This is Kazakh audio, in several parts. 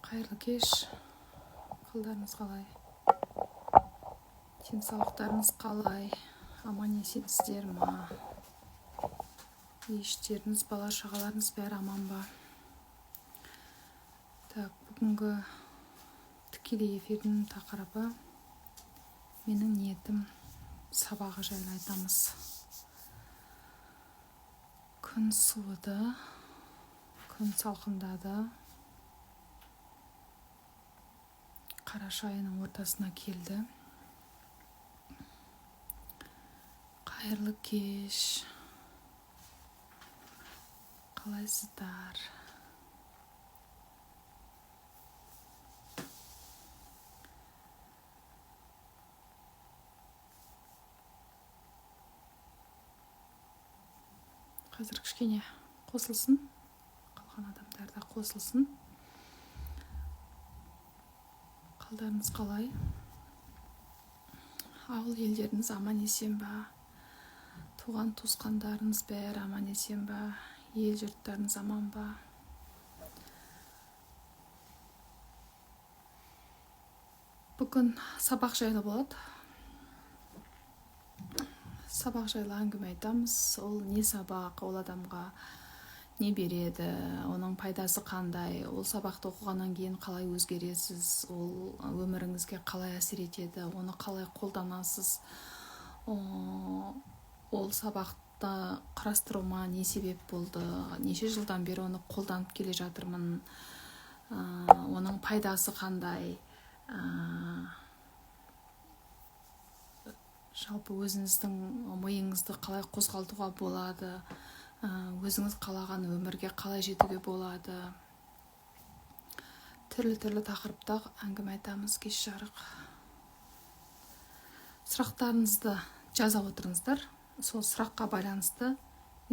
Қайырлы кеш. Қалдарыңыз қалай? Денсаулықтарыңыз қалай? Аман есенсіздер ма? Үй-іштеріңіз, бала шағаларыңыз бәрі аман ба? Так, бүгінгі тікелей эфирдің тақырыбы менің ниетім сабағы жайлы айтамыз. Күн суыды, күн салқындады. Қараша айының ортасына келді. Қайырлы кеш. Қалайсыздар? Қазір кішкене қосылсын, қалған адамдар да қосылсын. Қалдарыңыз қалай? Ауыл елдеріңіз аман есен ба? Туған туысқандарыңыз бәрі аман есен ба? Ел жұрттарыңыз аман ба? Бүгін сабақ жайлы болады. Сабақ жайлы әңгіме айтамыз. Ол не сабақ, ол адамға не береді, оның пайдасы қандай, ол сабақты оқығаннан кейін қалай өзгересіз, ол өміріңізге қалай әсер етеді, оны қалай қолданасыз, ол сабақты құрастыруыма не себеп болды, неше жылдан бері оны қолданып келе жатырмын, оның пайдасы қандай, жалпы өзіңіздің миыңызды қалай қозғалтуға болады, өзіңіз қалаған өмірге қалай жетуге болады. Түрлі-түрлі тақырыпта әңгіме айтамыз кеш жарық. Сұрақтарыңызды жаза отырыңыздар. Сол сұраққа байланысты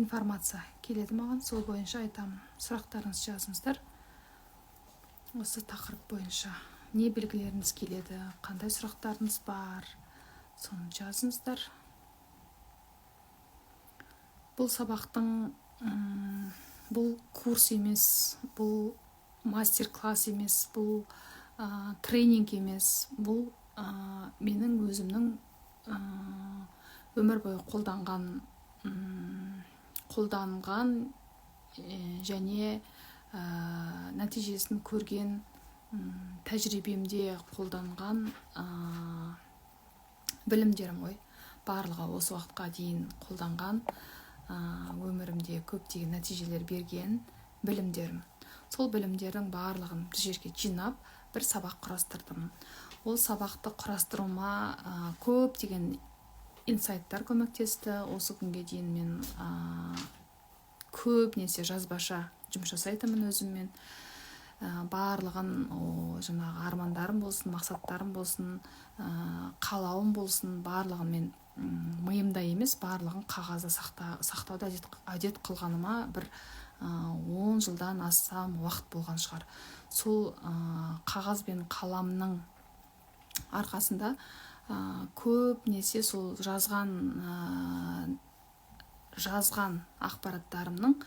информация келеді маған, сол бойынша айтамын. Сұрақтарыңызды жазыңыздар. Осы тақырып бойынша не белгілеріңіз келеді, қандай сұрақтарыңыз бар, соны жазыңыздар. Бұл сабақтың, бұл курс емес, бұл мастер-класс емес, бұл тренинг емес, бұл менің өзімнің өмір бойы қолданған және нәтижесін көрген, тәжірибемде қолданған білімдерім ғой. Барлығы осы уақытқа дейін қолданған, өмірімде көптеген нәтижелер берген білімдерім. Сол білімдердің барлығын бір жерге жинап, бір сабақ құрастырдым. Ол сабақты құрастыруыма көптеген инсайттар көмектесті. Осы күнге дейін мен көбінесе жазбаша жұмыс жасайтынмын өзіммен. Барлығын, жаңағы армандарым болсын, мақсаттарым болсын, қалауым болсын, барлығын мен миымда емес, барлығын қағазда сақтауды әдет қылғаныма бір 10 жылдан астам уақыт болған шығар. Сол қағаз бен қаламның арқасында көбінесе сол жазған ақпараттарымның,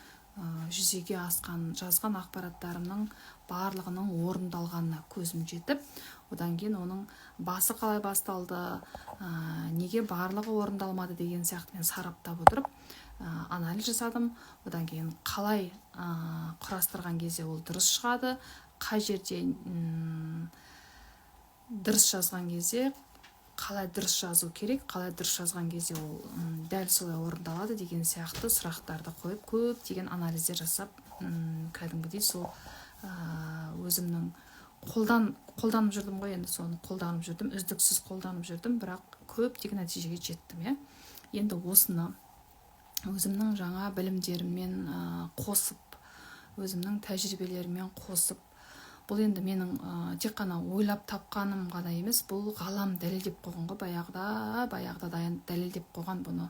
жүзеге асқан жазған ақпараттарымның барлығының орындалғанына көзім жетіп, одан кейін оның басы қалай басталды, неге барлығы орындалмады деген сияқты мен сараптап отырып, анализ жасадым. Одан кейін қалай құрастырған кезде ол дұрыс шығады, қай жерде дұрыс жазған кезде қалай дұрыс жазу керек, қалай дұрыс жазған кезде ол дәл солай орындалады деген сияқты сұрақтарды қойып, көптеген анализдер жасап, кәдімгідей сол өзімнің қолданып жүрдім ғой, енді соны қолданып жүрдім, үздіксіз қолданып жүрдім, бірақ көптеген нәтижеге жеттім, иә. Енді осыны өзімнің жаңа білімдеріммен қосып, өзімнің тәжірибелеріммен қосып, бұл енді менің тек қана ойлап тапқаным ғана емес, бұл ғалам дәлелдеп қойған ғой, баяғыда дәлелдеп қойған бұны.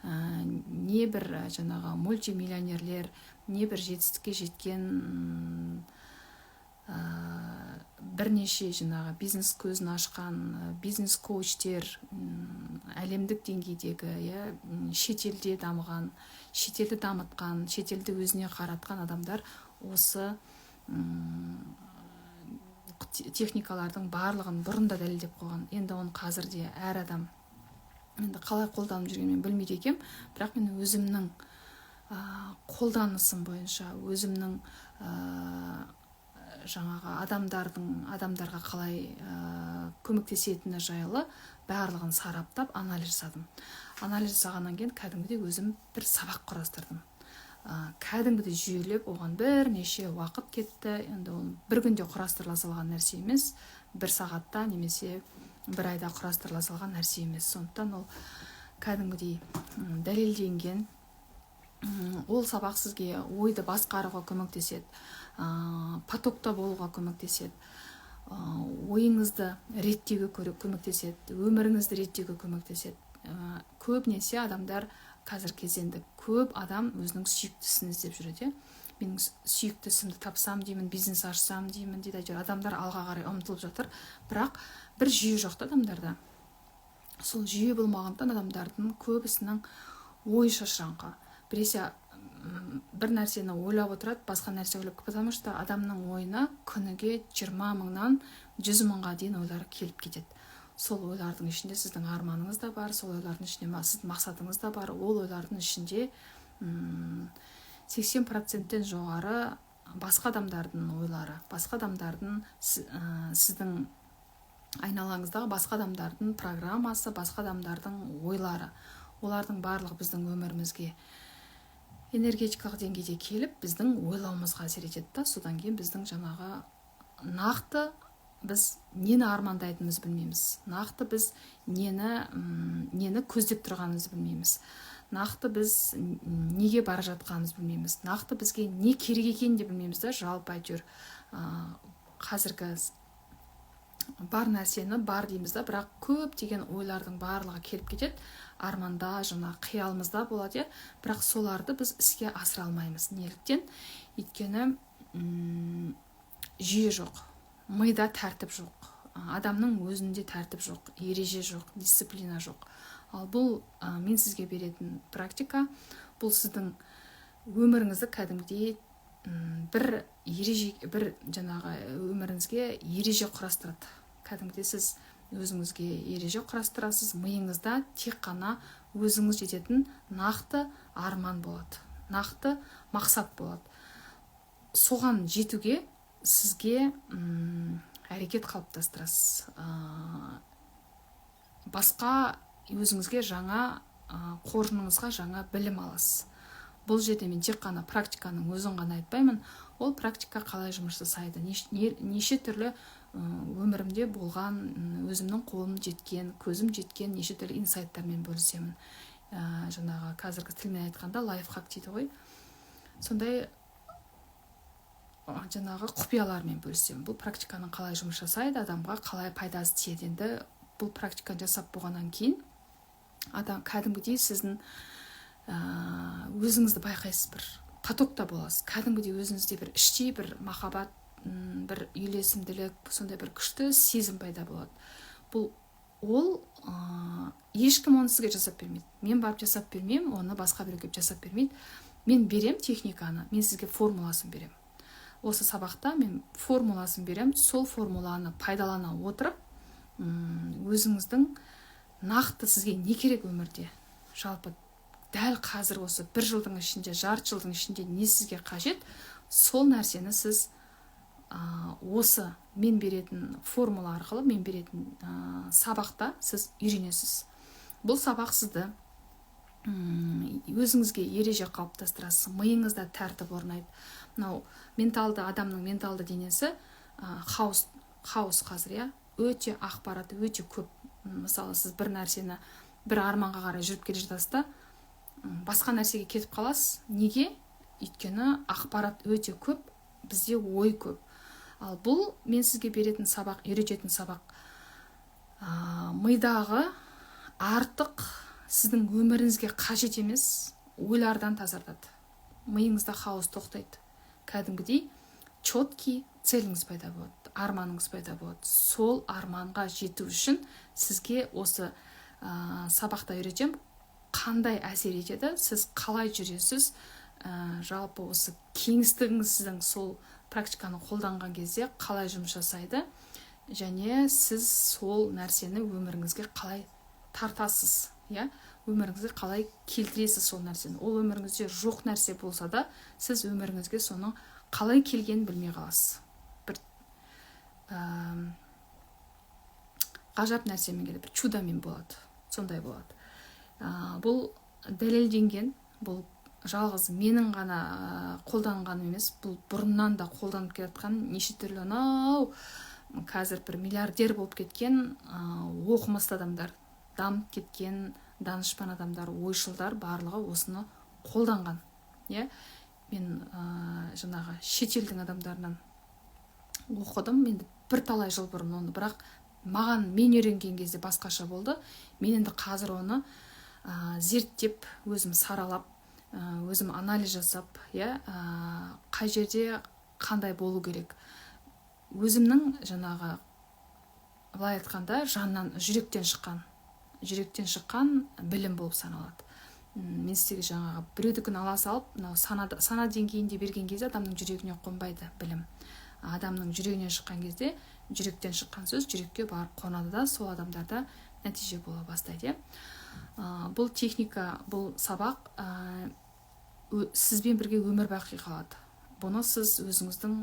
Не бір жаңағы мультимиллионерлер, не бір жетістікке жеткен, бірнеше жаңағы бизнес көзін ашқан бизнес коучтер, әлемдік деңгейдегі, иә, шетелде дамыған, шетелді дамытқан, шетелді өзіне қаратқан адамдар осы техникалардың барлығын бұрын да дәлелдеп қойған. Енді оны қазір де әр адам енді қалай қолданып жүргенін мен білмейді екенмін, бірақ мен өзімнің қолданысым бойынша, өзімнің жаңағы адамдарға қалай көмектесетіні жайлы барлығын сараптап, анализ жасадым. Анализ жасағаннан кейін кәдімгідей өзім бір сабақ құрастырдым, кәдімгідей жүйелеп. Оған бірнеше уақыт кетті. Енді ол бір күнде құрастырыла салған нәрсе емес, бір сағатта немесе бір айда құрастырыла салған нәрсе емес. Сондықтан ол кәдімгідей дәлелденген. Ол сабақ сізге ойды басқаруға көмектеседі, потокта болуға көмектеседі, ойыңызды реттеуге көмектеседі, өміріңізді реттеуге көмектеседі. Көбінесе адамдар қазіргі кезде, енді көп адам өзінің сүйікті іздеп жүреді, иә. Менің сүйікті ісімді тапсам деймін, бизнес ашсам деймін дейді. Әйтеуір адамдар алға қарай ұмтылып жатыр, бірақ бір жүйе жоқ та адамдарда. Сол жүйе болмағандықтан адамдардың көбісінің ой шашыраңқы. Біресе бір нәрсені ойлап отырады, басқа нәрсе ойлап, потому что адамның ойына күніге 20 мыңнан 100 мыңға дейін ойлар келіп кетеді. Сол ойлардың ішінде сіздің арманыңыз да бар, сол ойлардың ішінде сіздің мақсатыңыз да бар. Ол ойлардың ішінде 80%-тен жоғары басқа адамдардың ойлары, басқа адамдардың, сіздің айналаңыздағы басқа адамдардың программасы, басқа адамдардың ойлары. Олардың барлығы біздің өмірімізге энергетикалық деңгейде келіп, біздің ойлауымызға әсер етеді да. Содан кейін біздің жаңағы нақты біз нені армандайтынымызды білмейміз, нақты біз нені көздеп тұрғанымызды білмейміз, нақты біз неге бара жатқанымызды білмейміз, нақты бізге не керек екенін де білмейміз да. Жалпы әйтеуір қазіргі бар нәрсені бар дейміз да, бірақ көптеген ойлардың барлығы келіп кетеді, арманда, жаңағы қиялымызда болады, иә, бірақ соларды біз іске асыра алмаймыз. Неліктен? Өйткені жүйе жоқ, мида тәртіп жоқ, адамның өзінде тәртіп жоқ, ереже жоқ, дисциплина жоқ. Ал бұл мен сізге беретін практика, бұл сіздің өміріңізді кәдімгідей бір ереже, бір жаңағы өміріңізге ереже құрастырады. Кәдімгідей сіз өзіңізге ереже құрастырасыз, миыңызда тек қана өзіңіз жететін нақты арман болады, нақты мақсат болады. Соған жетуге сізге әрекет қалыптастырасыз, басқа өзіңізге жаңа қоржыныңызға жаңа білім аласыз. Бұл жерде мен тек қана практиканың өзін ғана айтпаймын. Ол практика қалай жұмыс жасайды, неше түрлі өмірімде болған, өзімнің қолым жеткен, көзім жеткен неше түрлі инсайттармен бөлісемін. Жаңағы қазіргі тілмен айтқанда, лайфхак дейді ғой, сондай жаңағы құпиялармен бөлісемін. Бұл практиканың қалай жұмыс жасайды, адамға қалай пайдасы тиеді. Енді бұл практиканы жасап болғаннан кейін адам кәдімгідей сіздің өзіңізді байқайсыз, бір потокта боласыз. Кәдімгідей өзіңізде бір іштей бір махаббат, бір үйлесімділік, сондай бір күшті сезім пайда болады. Бұл ол ешкім оны сізге жасап бермейді. Мен барып жасап бермеймін оны, басқа біреу келіп жасап бермейді. Мен берем техниканы, мен сізге формуласын беремін. Осы сабақта мен формуласын беремін. Сол формуланы пайдалана отырып, өзіңіздің нақты сізге не керек өмірде, жалпы дәл қазір осы бір жылдың ішінде, жарты жылдың ішінде не сізге қажет, сол нәрсені сіз осы мен беретін формула арқылы, мен беретін сабақта сіз үйренесіз. Бұл сабақ сізді өзіңізге ереже қалыптастырасыз, миыңызда тәртіп орнайды. Мынау менталды адамның менталды денесі хаос, хаос қазір, иә, өте ақпарат өте көп. Мысалы, сіз бір нәрсені, бір арманға қарай жүріп келе жатасыз да, басқа нәрсеге кетіп қаласыз. Неге? Өйткені ақпарат өте көп, бізде ой көп. Ал бұл мен сізге беретін сабақ, үйрететін сабақ мидағы артық, сіздің өміріңізге қажет емес ойлардан тазартады. Миыңызда хаос тоқтайды, кәдімгідей четкий целіңіз пайда болады, арманыңыз пайда болады. Сол арманға жету үшін сізге осы сабақта үйретемін, қандай әсер етеді, сіз қалай жүресіз, жалпы осы кеңістігіңіз сіздің сол Практиканы қолданған кезде қалай жұмыс жасайды және сіз сол нәрсені өміріңізге қалай тартасыз, иә, өміріңізге қалай келтіресіз сол нәрсені. Ол өміріңізде жоқ нәрсе болса да, сіз өміріңізге соның қалай келгенін білмей қаласыз. Бір ғажап нәрсемен келеді, бір чудо мен болады, сондай болады. Бұл дәлелденген, бұл жалғыз менің ғана қолданғаным емес, бұл бұрыннан да қолданып келе жатқан неше түрлі, анау қазір бір миллиардер болып кеткен оқымысты адамдар, дамып кеткен данышпан адамдар, ойшылдар, барлығы осыны қолданған, иә. Мен жаңағы шетелдің адамдарынан оқыдым енді бірталай жыл бұрын оны, бірақ маған, мен үйренген кезде басқаша болды. Мен енді қазір оны зерттеп, өзім саралап, өзім анализ жасап, иә, қай жерде қандай болу керек, өзімнің жаңағы, былай айтқанда, жаннан, жүректен шыққан білім болып саналады. Мен сізге жаңағы біреудікін ала салып, мынау сана деңгейінде берген кезде адамның жүрегіне қонбайды білім. Адамның жүрегінен шыққан кезде, жүректен шыққан сөз жүрекке барып қонады да, сол адамдарда нәтиже бола бастайды, иә. Бұл техника, бұл сабақ сізбен бірге өмір бақи қалады. Бұны сіз өзіңіздің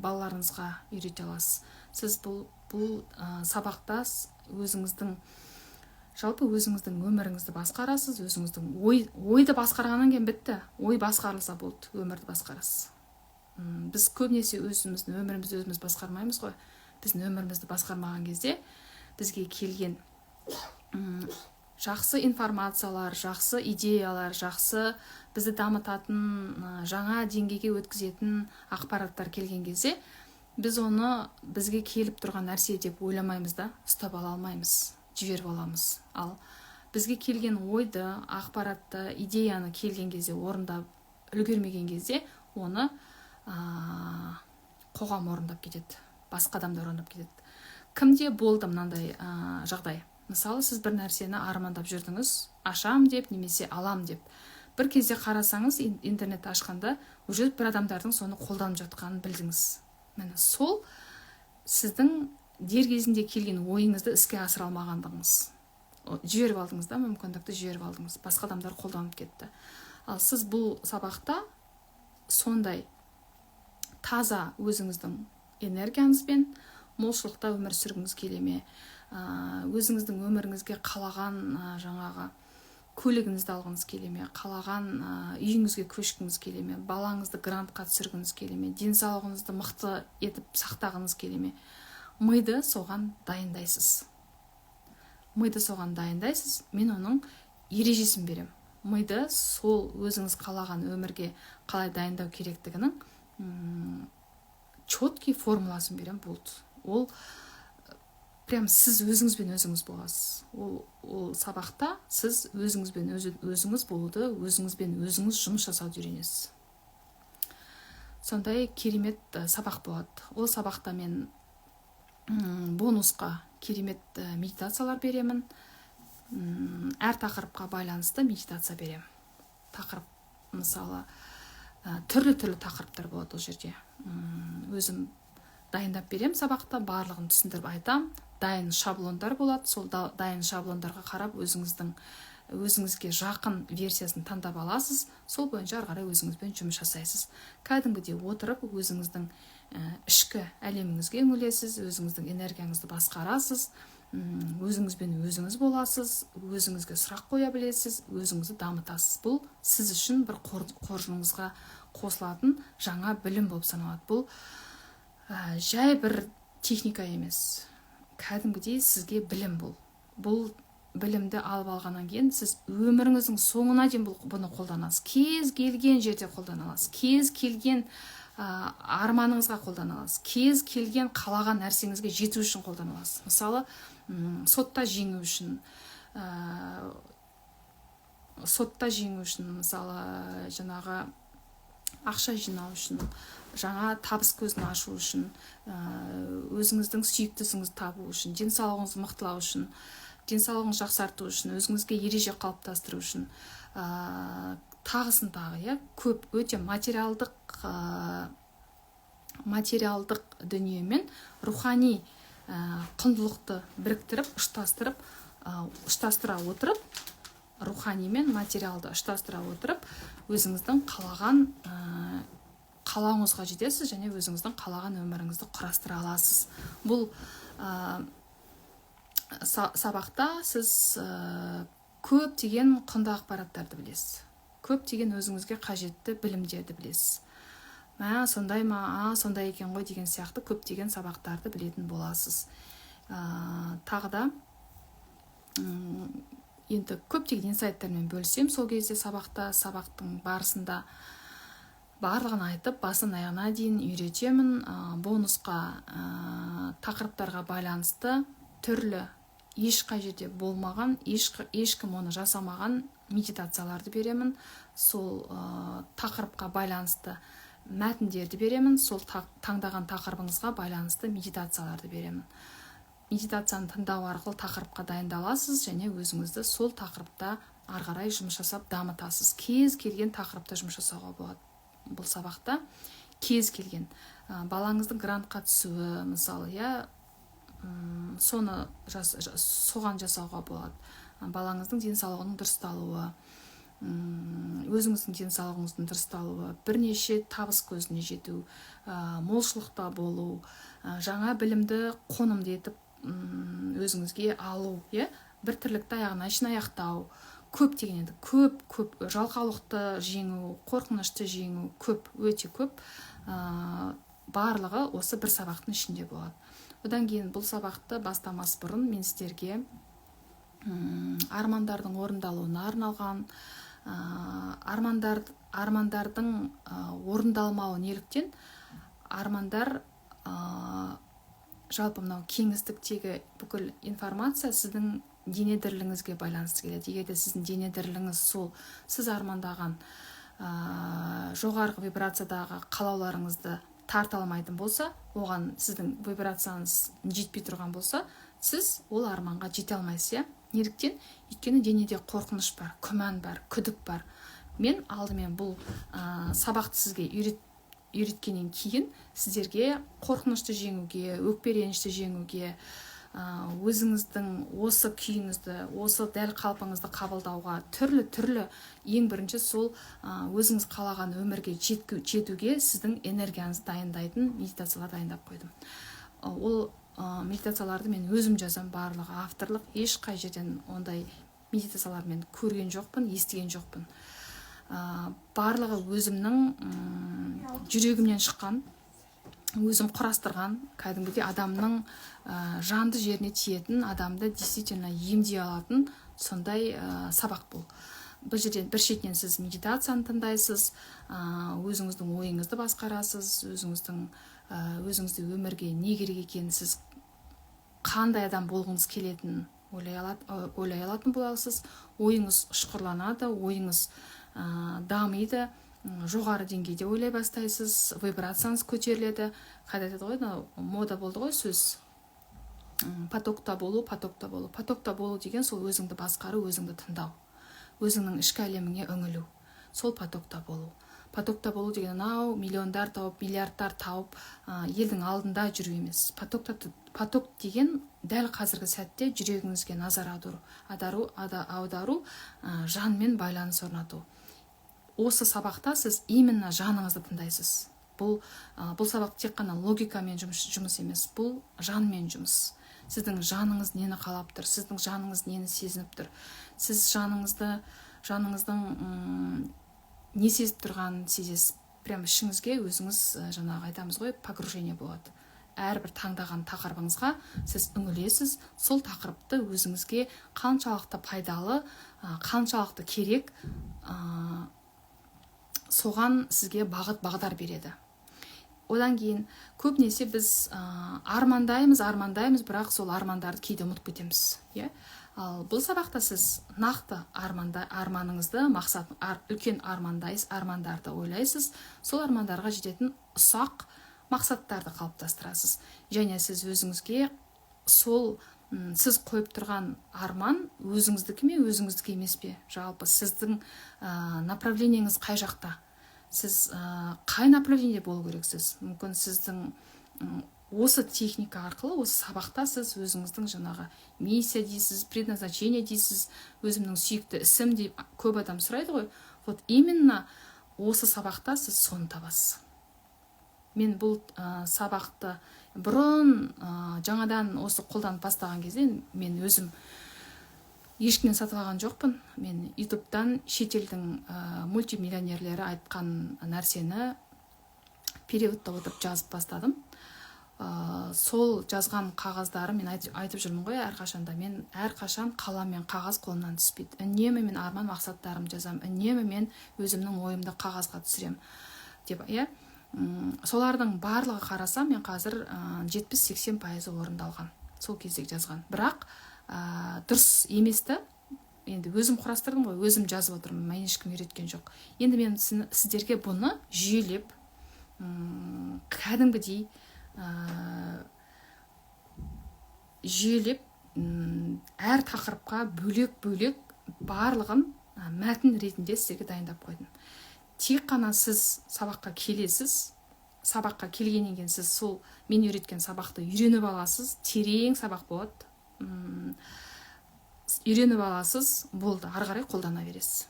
балаларыңызға үйрете аласыз. Сіз бұл сабақта өзіңіздің, жалпы өзіңіздің өміріңізді басқарасыз. Өзіңіздің ойды басқарғаннан кейін бітті, ой басқарылса болды, өмірді басқарасыз. Біз көбінесе өзіміздің өмірімізді өзіміз басқармаймыз ғой. Біздің өмірімізді басқармаған кезде бізге келген жақсы информациялар, жақсы идеялар, жақсы бізді дамытатын, жаңа деңгейге өткізетін ақпараттар келген кезде, біз оны бізге келіп тұрған нәрсе деп ойламаймыз да, ұстап ала алмаймыз, жіберіп аламыз. Ал бізге келген ойды, ақпаратты, идеяны келген кезде орындап үлгермеген кезде, оны қоғам орындап кетеді, басқа адамдар орындап кетеді. Кімде болды мынандай жағдай? Мысалы, сіз бір нәрсені армандап жүрдіңіз, ашам деп немесе алам деп. Бір кезде қарасаңыз, интернетті ашқанда уже бір адамдардың соны қолданып жатқанын білдіңіз. Міне, сол сіздің дер кезінде келген ойыңызды іске асыра алмағандығыңыз. Жіберіп алдыңыз да, мүмкіндікті жіберіп алдыңыз, басқа адамдар қолданып кетті. Ал сіз бұл сабақта сондай таза өзіңіздің энергияңызбен молшылықта өмір сүргіңіз келе ме, өзіңіздің өміріңізге қалаған жаңағы көлігіңізді алғыңыз келе ме, қалаған үйіңізге көшкіңіз келе ме, балаңызды грантқа түсіргіңіз келе ме, денсаулығыңызды мықты етіп сақтағыңыз келе ме, миды соған дайындайсыз. Миды соған дайындайсыз. Мен оның ережесін берем. Миды сол өзіңіз қалаған өмірге қалай дайындау керектігінің четкий формуласын берем, болды. Ол прям сіз өзіңізбен өзіңіз боласыз. Ол сабақта сіз өзіңізбен өзіңіз болуды, өзіңізбен өзіңіз жұмыс жасауды үйренесіз. Сондай керемет сабақ болады. Ол сабақта мен бонусқа керемет медитациялар беремін. Әр тақырыпқа байланысты медитация беремін. Тақырып, мысалы, түрлі түрлі тақырыптар болады ол жерде. Өзім дайындап беремін сабақта, барлығын түсіндіріп айтам. Дайын шаблондар болады. Сол дайын шаблондарға қарап, өзіңізге жақын версиясын таңдап аласыз. Сол бойынша ары қарай өзіңізбен жұмыс жасайсыз. Кәдімгідей отырып, өзіңіздің ішкі әлеміңізге үңілесіз, өзіңіздің энергияңызды басқарасыз, өзіңізбен өзіңіз боласыз, өзіңізге сұрақ қоя білесіз, өзіңізді дамытасыз. Бұл сіз үшін бір қоржыныңызға қосылатын жаңа білім болып саналады. Бұл жай бір техника емес, кәдімгідей сізге білім. Бұл білімді алып алғаннан кейін сіз өміріңіздің соңына дейін бұны қолданасыз. Кез келген жерде қолдана аласыз, кез келген арманыңызға қолдана аласыз, кез келген қалаған нәрсеңізге жету үшін қолдана аласыз. Мысалы, сотта жеңу үшін, мысалы, жаңағы ақша жинау үшін, жаңа табыс көзін ашу үшін, өзіңіздің сүйікті ісіңізді табу үшін, денсаулығыңызды мықтылау үшін, денсаулығыңызды жақсарту үшін, өзіңізге ереже қалыптастыру үшін, тағысын тағы, иә, көп өте материалдық. Материалдық дүние мен рухани құндылықты біріктіріп, ұштастырып, ұштастыра отырып, рухани мен материалды ұштастыра отырып, өзіңіздің қалаған қалауыңызға жетесіз және өзіңіздің қалаған өміріңізді құрастыра аласыз. Бұл сабақта сіз көптеген құнды ақпараттарды білесіз, көптеген өзіңізге қажетті білімдерді білесіз. Мә, сондай ма, а, сондай екен ғой деген сияқты көптеген сабақтарды білетін боласыз. Тағы да енді көптеген инсайттармен бөлісемін сол кезде сабақта. Сабақтың барысында барлығын айтып, басынан аяғына дейін үйретемін. Бонусқа тақырыптарға байланысты түрлі, ешқай жерде болмаған, ешкім оны жасамаған медитацияларды беремін. Сол тақырыпқа байланысты мәтіндерді беремін, сол таңдаған тақырыбыңызға байланысты медитацияларды беремін. Медитацияны тыңдау арқылы тақырыпқа дайындаласыз және өзіңізді сол тақырыпта ары қарай жұмыс жасап дамытасыз. Кез келген тақырыпта жұмыс жасауға болады бұл сабақта, кез келген. Балаңыздың грантқа түсуі, мысалы, иә, соны соған жасауға болады. Балаңыздың денсаулығының дұрысталуы, өзіңіздің денсаулығыңыздың дұрысталуы, бірнеше табыс көзіне жету, молшылықта болу, жаңа білімді қонымды етіп өзіңізге алу, иә, бір тірлікті аяғына шейін аяқтау, көптеген, енді көп көп, жалқаулықты жеңу, қорқынышты жеңу, көп, өте көп. Барлығы осы бір сабақтың ішінде болады. Одан кейін бұл сабақты бастамас бұрын мен сіздерге армандардың орындалуына арналған, армандардың орындалмауы неліктен, армандар, жалпы мынау кеңістіктегі бүкіл информация сіздің дене діріліңізге байланысты келеді. Егер де сіздің дене діріліңіз сол сіз армандаған жоғарғы вибрациядағы қалауларыңызды тарта алмайтын болса, оған сіздің вибрацияңыз жетпей тұрған болса, сіз ол арманға жете алмайсыз, иә. Неліктен? Өйткені денеде қорқыныш бар, күмән бар, күдік бар. Мен алдымен бұл сабақты сізге үйреткеннен кейін сіздерге қорқынышты жеңуге, өкпе ренішті жеңуге, өзіңіздің осы күйіңізді, осы дәл қалпыңызды қабылдауға, түрлі түрлі, ең бірінші сол өзіңіз қалаған өмірге жетуге сіздің энергияңызды дайындайтын медитациялар дайындап қойдым. Ол медитацияларды мен өзім жазам, барлығы авторлық. Ешқай жерден ондай медитациялар мен көрген жоқпын, естіген жоқпын. Барлығы өзімнің жүрегімнен шыққан, өзім құрастырған, кәдімгідей адамның жанды жеріне тиетін, адамды действительно емдей алатын сондай сабақ бұл. Бұл жерден бір шетінен сіз медитацияны тыңдайсыз, өзіңіздің ойыңызды басқарасыз, өзіңіздің өзіңізде өмірге не керек екенін, сіз қандай адам болғыңыз келетінін ойлай алатын боласыз. Ойыңыз ұшқырланады, ойыңыз дамиды, жоғары деңгейде ойлай бастайсыз, вибрацияңыз көтеріледі. Қайда айтады ғой, мынау мода болды ғой сөз, потокта болу, потокта болу. Потокта болу деген сол өзіңді басқару, өзіңді тыңдау, өзіңнің ішкі әлеміңе үңілу, сол потокта болу. Потокта болу деген анау миллиондар тауып, миллиардтар тауып, елдің алдында жүру емес. Потокта, поток деген дәл қазіргі сәтте жүрегіңізге назар аудару, жанмен байланыс орнату. Осы сабақта сіз именно жаныңызды тыңдайсыз. Бұл сабақ тек қана логикамен жұмыс емес, бұл жанмен жұмыс. Сіздің жаныңыз нені қалап тұр, сіздің жаныңыз нені сезініп тұр, сіз жаныңыздың не сезіп тұрғанын сезесіз. Прям ішіңізге өзіңіз, жаңағы айтамыз ғой, погружение болады. Әрбір таңдаған тақырыбыңызға сіз үңілесіз, сол тақырыпты өзіңізге қаншалықты пайдалы, қаншалықты керек, соған сізге бағыт бағдар береді. Одан кейін көбінесе біз армандаймыз, армандаймыз, бірақ сол армандарды кейде ұмытып кетеміз, иә. Ал бұл сабақта сіз нақты арманыңызды, мақсат, үлкен армандайсыз, армандарды ойлайсыз, сол армандарға жететін ұсақ мақсаттарды қалыптастырасыз. Және сіз өзіңізге сол сіз қойып тұрған арман өзіңіздікі ме, өзіңіздікі емес пе, жалпы сіздің направлениеңіз қай жақта, Сіз қай направлениеде болу керексіз? Мүмкін, сіздің осы техника арқылы, осы сабақта сіз өзіңіздің жаңағы миссия дейсіз, предназначение дейсіз, өзімнің сүйікті ісім деп көп адам сұрайды ғой. Вот именно осы сабақта сіз соны табасыз. Мен бұл сабақты бұрын, жаңадан осы қолданып бастаған кезде, мен өзім ешкімнен сатып алған жоқпын. Мен Ютубтан шетелдің мультимиллионерлері айтқан нәрсені переводтап отырып жазып бастадым. Сол жазған қағаздары, мен айтып жүрмін ғой әрқашанда, мен әрқашан қалам мен қағаз қолымнан түспейді. Үнемі мен арман мақсаттарымды жазамын, үнемі мен өзімнің ойымды қағазға түсіремін деп, иә. Солардың барлығы, қарасам, мен қазір 70-80% орындалған сол кезде жазған. Бірақ дұрыс емес та, енді өзім құрастырдым ғой, өзім жазып отырмын, мені ешкім үйреткен жоқ. Енді мен сіздерге бұны жүйелеп, кәдімгідей жүйелеп, әр тақырыпқа бөлек бөлек барлығын мәтін ретінде сіздерге дайындап қойдым. Тек қана сіз сабаққа келесіз. Сабаққа келгеннен кейін сіз сол мен үйреткен сабақты үйреніп аласыз. Терең сабақ болады. Үйреніп аласыз, болды, ары қарай қолдана бересіз.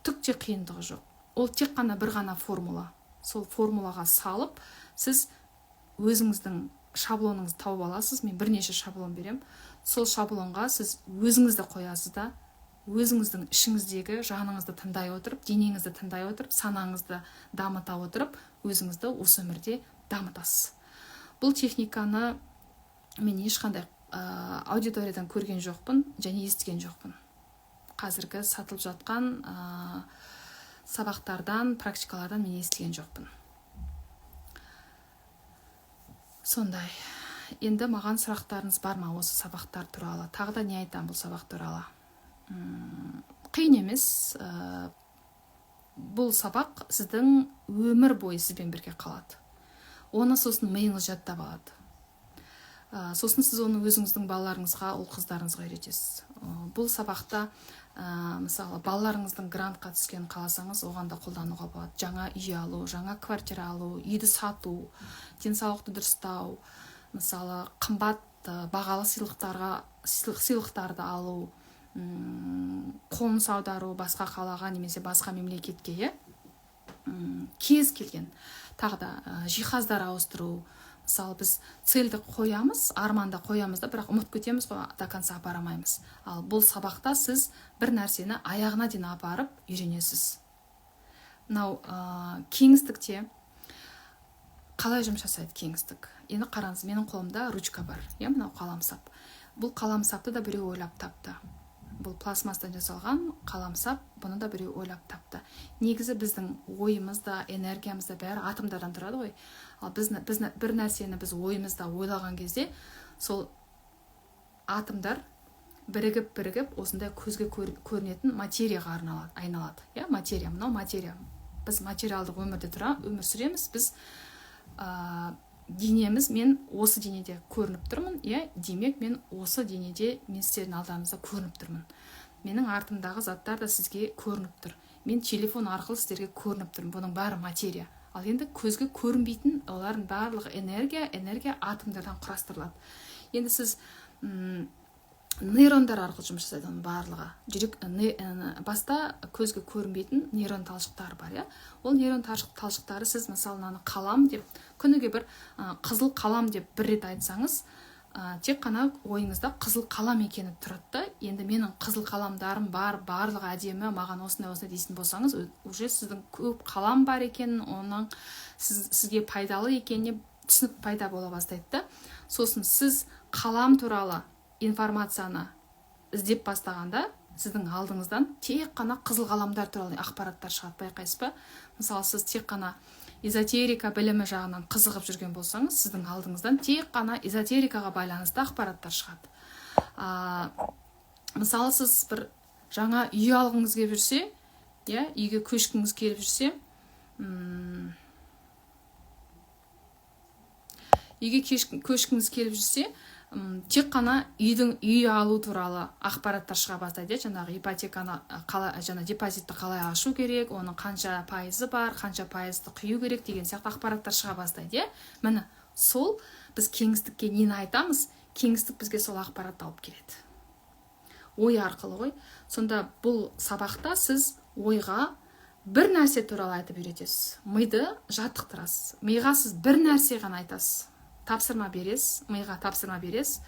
Түк те қиындығы жоқ. Ол тек қана бір ғана формула. Сол формулаға салып, сіз өзіңіздің шаблоныңызды тауып аласыз. Мен бірнеше шаблон беремін. Сол шаблонға сіз өзіңізді қоясыз да, өзіңіздің ішіңіздегі жаныңызды тыңдай отырып, денеңізді тыңдай отырып, санаңызды дамыта отырып, өзіңізді осы өмірде дамытасыз. Бұл техниканы мен ешқандай аудиториядан көрген жоқпын және естіген жоқпын. Қазіргі сатылып жатқан сабақтардан, практикалардан мен естіген жоқпын. Сондай. Енді маған сұрақтарыңыз бар ма осы сабақтар туралы? Тағы да не айтамын бұл сабақ туралы? Қиын емес. Бұл сабақ сіздің өмір бойы сізбен бірге қалады. Оны сосын миыңыз жаттап алады. Сосын сіз оны өзіңіздің балаларыңызға, ұл қыздарыңызға үйретесіз. Бұл сабақта, мысалы, балаларыңыздың грантқа түскенін қаласаңыз, оған да қолдануға болады. Жаңа үй алу, жаңа квартира алу, үйді сату, денсаулықты дұрыстау, мысалы, қымбат, бағалы сыйлықтарды алу, қоныс аудару басқа қалаға немесе басқа мемлекетке, иә, кез келген тағы да жиһаздар ауыстыру. Мысалы, біз цельді қоямыз, арманды қоямыз да, бірақ ұмытып кетеміз ғой, до конца апара алмаймыз. Ал бұл сабақта сіз бір нәрсені аяғына дейін апарып үйренесіз. Мынау кеңістікте қалай жұмыс жасайды кеңістік? Енді қараңыз, менің қолымда ручка бар, иә, мынау қаламсап. Бұл қаламсапты да біреу ойлап тапты. Бұл пластмасстан жасалған қаламсап, бұны да біреу ойлап тапты. Негізі біздің ойымыз да, энергиямыз да, бәрі атомдардан тұрады ғой. Ал біз бір нәрсені біз ойымызда ойлаған кезде, сол атомдар бірігіп, бірігіп, осындай көзге көрінетін материяға арналады, айналады, иә. Материя, мынау материя. Біз материалдық өмірде өмір сүреміз. Біз денеміз, мен осы денеде көрініп тұрмын, иә. Демек, мен осы денеде, мен сіздердің алдарыңызда көрініп тұрмын. Менің артымдағы заттар да сізге көрініп тұр. Мен телефон арқылы сіздерге көрініп тұрмын. Бұның бәрі материя. Ал енді көзге көрінбейтін, олардың барлығы энергия. Энергия атомдардан құрастырылады. Енді сіз нейрондар арқылы жұмыс жасайды оның барлығы. Жүрек, баста көзге көрінбейтін нейрон талшықтары бар, иә. Ол нейрон талшықтары, сіз, мысалы, мынаны қалам деп күніге бір қызыл қалам деп бір рет айтсаңыз, тек қана ойыңызда қызыл қалам екені тұрады да. Енді менің қызыл қаламдарым бар, барлығы әдемі, маған осындай, осындай дейтін болсаңыз, уже сіздің көп қалам бар екенін, оның сізге пайдалы екеніне түсінік пайда бола бастайды да. Сосын сіз қалам туралы информацияны іздеп бастағанда, сіздің алдыңыздан тек қана қызыл қаламдар туралы ақпараттар шығады, байқайсыз ба? Мысалы, сіз тек қана эзотерика білімі жағынан қызығып жүрген болсаңыз, сіздің алдыңыздан тек қана эзотерикаға байланысты ақпараттар шығады. Мысалы, сіз бір жаңа үй алғыңыз келіп жүрсе, иә, үйге көшкіңіз келіп жүрсе, үйге көшкіңіз келіп жүрсе, Тек қана үйдің, үй алу туралы ақпараттар шыға бастайды, иә. Жаңағы ипотеканы қалай, жаңа депозитті қалай ашу керек, оның қанша пайызы бар, қанша пайызды құю керек деген сияқты ақпараттар шыға бастайды, иә. Міне, сол біз кеңістікке нені айтамыз, кеңістік бізге сол ақпаратты алып келеді ой арқылы ғой. Сонда бұл сабақта сіз ойға бір нәрсе туралы айтып үйретесіз, миды жаттықтырасыз. Миға сіз бір нәрсе ғана айтасыз, тапсырма бересіз, миға тапсырма бересіз,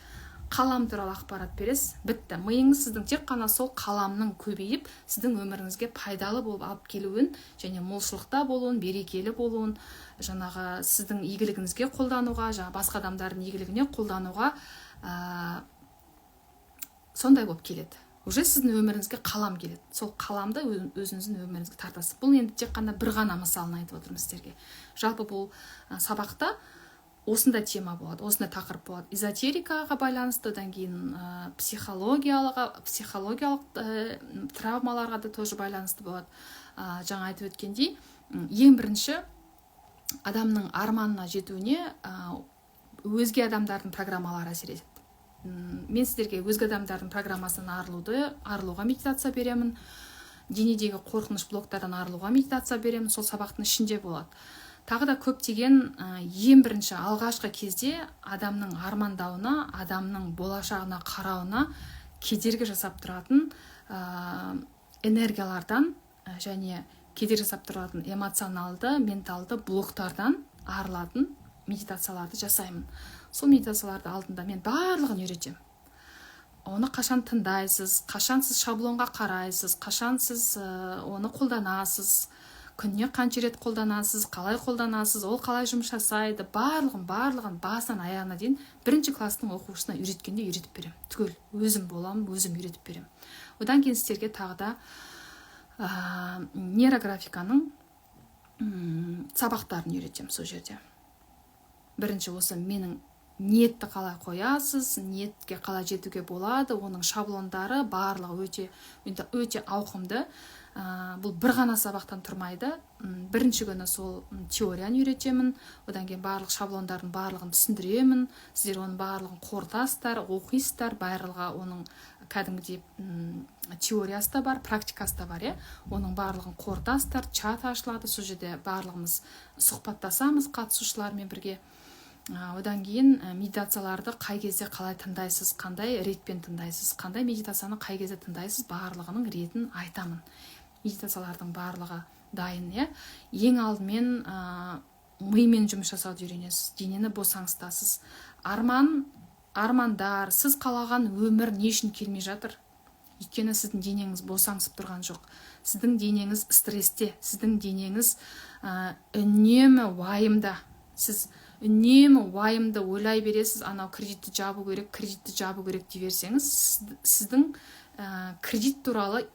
қалам туралы ақпарат бересіз, бітті. Миыңыз сіздің тек қана сол қаламның көбейіп, сіздің өміріңізге пайдалы болып алып келуін және молшылықта болуын, берекелі болуын, жаңағы сіздің игілігіңізге қолдануға, жаңа басқа адамдардың игілігіне қолдануға сондай болып келеді. Уже сіздің өміріңізге қалам келеді, сол қаламды өзіңіздің өміріңізге тартасыз. Бұл енді тек қана бір ғана мысалын айтып отырмын сіздерге. Жалпы бұл сабақта осындай тема болады, осындай тақырып болады: эзотерикаға байланысты, одан кейін психологиялық травмаларға да тоже байланысты болады. Жаңа айтып өткендей, ең бірінші адамның арманына жетуіне өзге адамдардың программалары әсер етеді. Мен сіздерге өзге адамдардың программасынан арылуға медитация беремін, денедегі қорқыныш, блоктардан арылуға медитация беремін, сол сабақтың ішінде болады. Тағы да көптеген ең бірінші, алғашқы кезде адамның армандауына, адамның болашағына қарауына кедергі жасап тұратын энергиялардан және кедергі жасап тұратын эмоционалды, менталды блоктардан арылатын медитацияларды жасаймын. Сол медитацияларды алдында мен барлығын үйретемін. Оны қашан тыңдайсыз, қашан сіз шаблонға қарайсыз, қашан сіз оны қолданасыз, күніне қанша рет қолданасыз, қалай қолданасыз, ол қалай жұмыс жасайды, барлығын, барлығын басынан аяғына дейін бірінші класстың оқушысына үйреткенде үйретіп беремін. Түгел өзім боламын, өзім үйретіп беремін. Одан кейін сіздерге тағы да нейрографиканың сабақтарын үйретемін. Сол жерде бірінші осы менің ниетті қалай қоясыз, ниетке қалай жетуге болады, оның шаблондары барлығы өте өте ауқымды. Бұл бір ғана сабақтан тұрмайды. Бірінші күні сол теорияны үйретемін, одан кейін барлық шаблондардың барлығын түсіндіремін. Сіздер оның барлығын қорытасыздар, оқисыздар. Барлығы оның кәдімгідей теориясы да бар, практикасы да бар, иә. Оның барлығын қорытасыздар, чат ашылады, сол жерде барлығымыз сұхбаттасамыз қатысушылармен бірге. Одан кейін медитацияларды қай кезде қалай тыңдайсыз, қандай ретпен тыңдайсыз, қандай медитацияны қай кезде тыңдайсыз, барлығының ретін айтамын. Медитациялардың барлығы дайын, иә. Ең алдымен мимен жұмыс жасауды үйренесіз, денені босаңсытасыз. Армандар, сіз қалаған өмір не үшін келмей жатыр? Өйткені сіздің денеңіз босаңсып тұрған жоқ, сіздің денеңіз стрессте, сіздің денеңіз үнемі уайымда. Сіз үнемі уайымды ойлай бересіз. Анау кредитті жабу керек, кредитті жабу керек дей берсеңіз, сіздің кредит туралы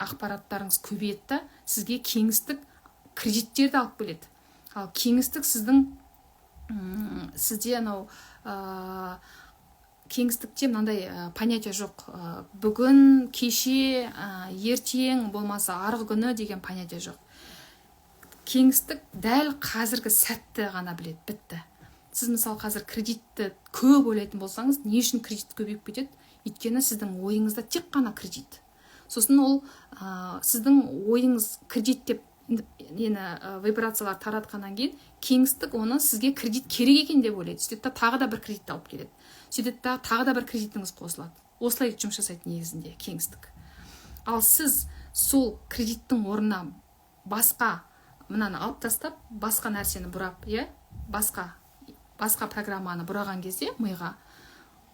ақпараттарыңыз көбейеді да, сізге кеңістік кредиттерді алып келеді. Ал кеңістік сіздің сізде анау кеңістікте мынандай понятие жоқ: бүгін, кеше, ертең, болмаса арғы күні деген понятие жоқ. Кеңістік дәл қазіргі сәтті ғана біледі, бітті. Сіз, мысалы, қазір кредитті көп ойлайтын болсаңыз, не үшін кредит көбейіп кетеді? Өйткені сіздің ойыңызда тек қана кредит. Сосын ол сіздің ойыңыз кредит деп нені вибрациялар таратқаннан кейін, кеңістік оны сізге кредит керек екен деп ойлайды. Сөйтеді да, тағы да бір кредит алып келеді. Сөйтеді да, тағы да бір кредитіңіз қосылады. Осылай жұмыс жасайды негізінде кеңістік. Ал сіз сол кредиттің орнына басқа, мынаны алып тастап, басқа нәрсені бұрап, иә, басқа программаны бұраған кезде миға,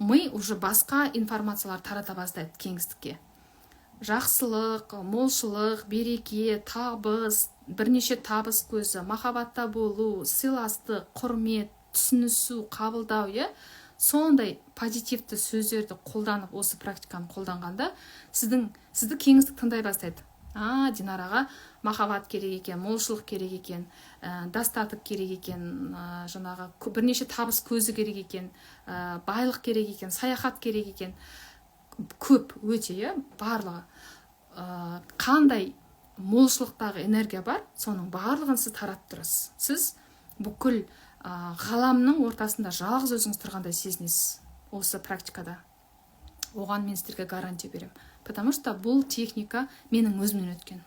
ми уже басқа информациялар тарата бастайды кеңістікке: жақсылық, молшылық, береке, табыс, бірнеше табыс көзі, махаббатта болу, сыйластық, құрмет, түсінісу, қабылдау, иә. Сондай позитивті сөздерді қолданып, осы практиканы қолданғанда, сізді кеңістік тыңдай бастайды. А, Динараға махаббат керек екен, молшылық керек екен, достаток керек екен, жаңағы бірнеше табыс көзі керек екен, байлық керек екен, саяхат керек екен, көп өте, иә, барлығы. Қандай молшылықтағы энергия бар, соның барлығын сіз таратып тұрасыз. Сіз бүкіл ғаламның ортасында жалғыз өзіңіз тұрғандай сезінесіз. Осы практикада оған мен сіздерге гарантия беремін, потому что бұл техника менің өзімнен өткен,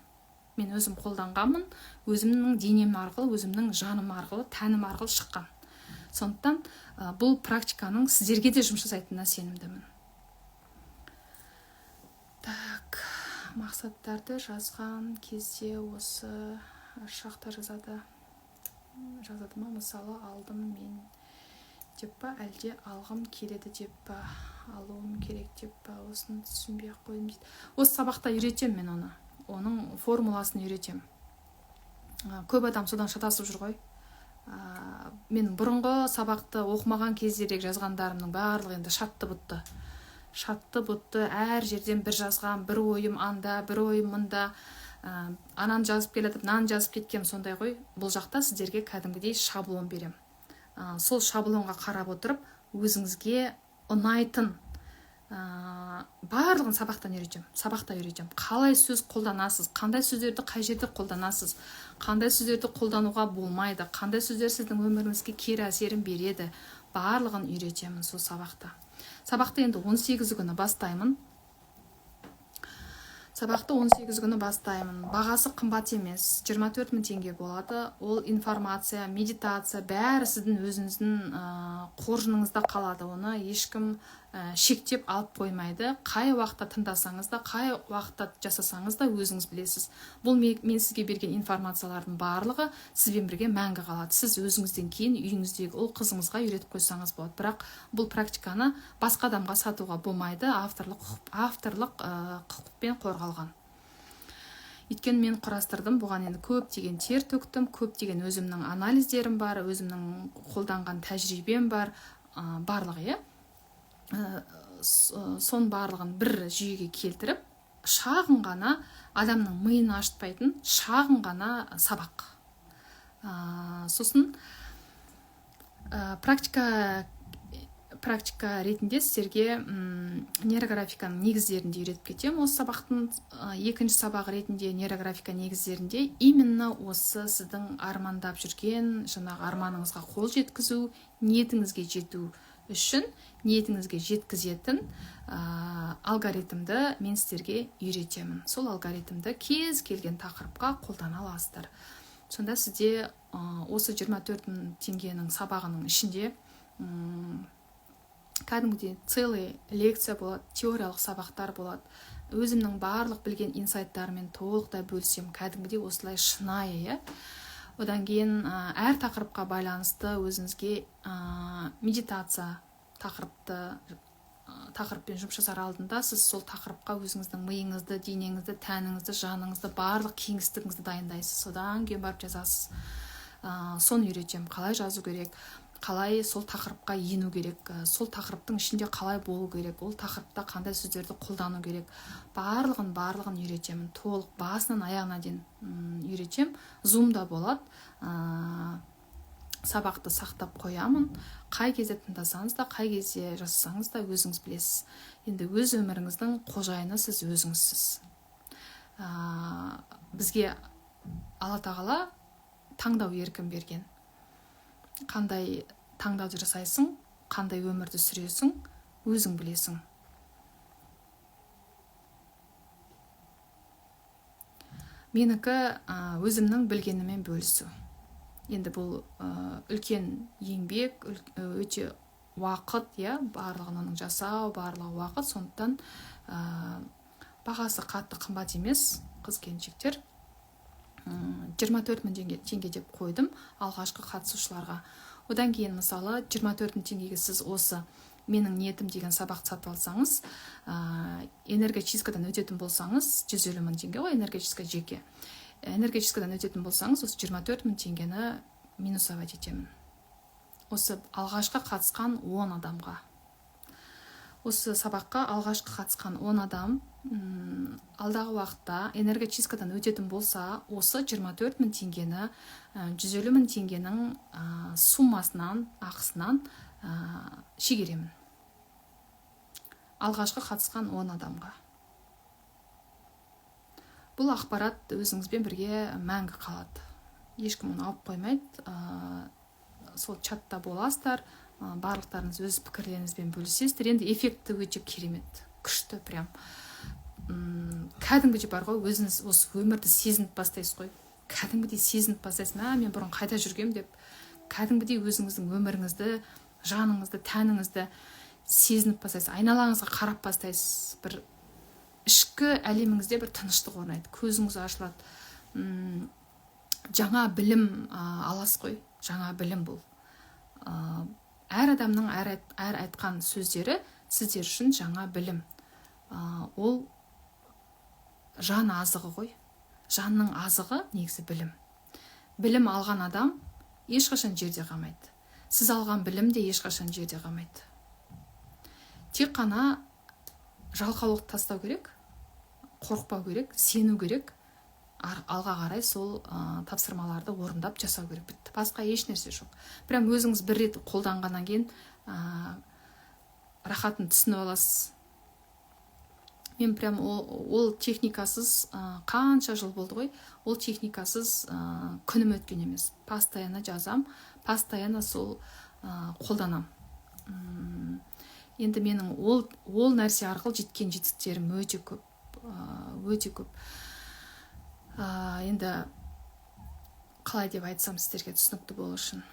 мен өзім қолданғанмын, өзімнің денем арқылы, өзімнің жаным арқылы, тәнім арқылы шыққан. Сондықтан бұл практиканың сіздерге де жұмыс жасайтынына сенімдімін. Так, мақсаттарды жазған кезде осы шақта жазады ма? Мысалы, алдым мен деп па, әлде алғым келеді деп па, алуым керек деп па? Осыны түсінбей ақ қойдым дейді. Осы сабақта үйретемін мен оны, оның формуласын үйретемін. Көп адам содан шатасып жүр ғой. Мен бұрынғы сабақты оқымаған кездердегі жазғандарымның барлығы енді шатты бұтты, шатты бұтты. Әр жерден бір жазған, бір ойым анда, бір ойым мында, ананы жазып келатып, мынаны жазып кеткенмін, сондай ғой. Бұл жақта сіздерге кәдімгідей шаблон беремін. Сол шаблонға қарап отырып, өзіңізге ұнайтын, барлығын сабақтан үйретемін, сабақта үйретемін. Қалай сөз қолданасыз, қандай сөздерді қай жерде қолданасыз, қандай сөздерді қолдануға болмайды, қандай сөздер сіздің өміріңізге кері әсерін береді, барлығын үйретемін сол сабақта. Сабақты енді 18 күні бастаймын. Сабақты 18 күні бастаймын. Бағасы қымбат емес, 24 мың теңге болады. Ол информация, медитация, бәрі сіздің өзіңіздің қоржыныңызда қалады. Оны ешкім шектеп алып қоймайды. Қай уақытта тыңдасаңыз да, қай уақытта жасасаңыз да, өзіңіз білесіз. Бұл мен сізге берген информациялардың барлығы сізбен бірге мәңгі қалады. Сіз өзіңізден кейін үйіңіздегі ұл қызыңызға үйретіп қойсаңыз болады. Бірақ бұл практиканы басқа адамға сатуға болмайды, авторлық құқықпен қорғалған. Өйткені мен құрастырдым, бұған енді көптеген тер төктім, көптеген өзімнің анализдерім бар, өзімнің қолданған тәжірибем бар, барлығы, иә. Соның барлығын бір жүйеге келтіріп, шағын ғана, адамның миын ашытпайтын шағын ғана сабақ. Сосын практика ретінде сіздерге нейрографиканың негіздерін де үйретіп кетемін. Осы сабақтың екінші сабағы ретінде нейрографика негіздерінде именно осы сіздің армандап жүрген жаңағы арманыңызға қол жеткізу, ниетіңізге жету үшін ниетіңізге жеткізетін алгоритмді мен сіздерге үйретемін. Сол алгоритмді кез келген тақырыпқа қолдана аласыздар. Сонда сізде осы 24 мың теңгенің сабағының ішінде кәдімгідей целый лекция болады, теориялық сабақтар болады. Өзімнің барлық білген инсайттарымен толықтай бөлісемін, кәдімгідей осылай шынайы, иә. Одан кейін әр тақырыпқа байланысты өзіңізге медитация, тақырыппен жұмыс жасар алдында сіз сол тақырыпқа өзіңіздің миыңызды, денеңізді, тәніңізді, жаныңызды, барлық кеңістігіңізді дайындайсыз. Содан кейін барып жазасыз. Соны үйретемін, қалай жазу керек, қалай сол тақырыпқа ену керек, сол тақырыптың ішінде қалай болу керек, ол тақырыпта қандай сөздерді қолдану керек, барлығын үйретемін. Толық басынан аяғына дейін үйретемін. Зумда болады, сабақты сақтап қоямын. Қай кезде тыңдасаңыз да, қай кезде жасасаңыз да, өзіңіз білесіз. Енді өз өміріңіздің қожайыны сіз өзіңізсіз. Бізге Алла Тағала таңдау еркін берген. Қандай таңдауды жасайсың, қандай өмірді сүресің, өзің білесің. Менікі өзімнің білгенімен бөлісу. Енді бұл үлкен еңбек, өте уақыт, иә, барлығын оның жасау, барлығы уақыт. Сондықтан бағасы қатты қымбат емес, қыз келіншектер. 24 мың теңге деп қойдым алғашқы қатысушыларға. Одан кейін, мысалы, 24 мың теңгеге сіз осы менің ниетім деген сабақты сатып алсаңыз, энергочисткадан өтетін болсаңыз, 150 мың теңге ғой энергочистка жеке. Энергочисткадан өтетін болсаңыз, осы 24 мың теңгені минусовать етемін. Осы алғашқы қатысқан 10 адамға. Осы сабаққа алғашқы қатысқан 10 адам алдағы уақытта энергочисткадан өтетін болса, осы 24 мың теңгені 150 мың теңгенің суммасынан, ақысынан шегеремін. Алғашқы қатысқан 10 адамға. Бұл ақпарат өзіңізбен бірге мәңгі қалады. Ешкім оны алып қоймайды. Сол чатта боласыздар, Барлықтарыңыз өз пікірлеріңізбен бөлісесіздер. Енді эффекті өте керемет, күшті прям. Кәдімгідей бар ғой, өзіңіз осы өмірді сезініп бастайсыз ғой, кәдімгідей сезініп бастайсыз. Мә, мен бұрын қайда жүргем деп, кәдімгідей өзіңіздің өміріңізді, жаныңызды, тәніңізді сезініп бастайсыз, айналаңызға қарап бастайсыз. Бір ішкі әлеміңізде бір тыныштық орнайды, көзіңіз ашылады. Жаңа білім аласыз ғой, жаңа білім бұл. Әр адамның әр айтқан сөздері сіздер үшін жаңа білім. Ол жан азығы ғой. Жанның азығы негізі білім. Білім алған адам ешқашан жерде қалмайды. Сіз алған білім де ешқашан жерде қалмайды. Тек қана жалқаулықты тастау керек, қорықпау керек, сену керек, алға қарай сол тапсырмаларды орындап жасау керек. Бітті, басқа еш нәрсе жоқ. Прям өзіңіз бір рет қолданғаннан кейін рахатын түсініп аласыз. Мен прям ол техникасыз қанша жыл болды ғой, ол техникасыз күнім өткен емес. Постоянно жазам, постоянно сол қолданам. Енді менің ол нәрсе арқылы жеткен жетістіктерім өте көп, өте көп. Енді қалай деп айтсам сіздерге түсінікті болу үшін,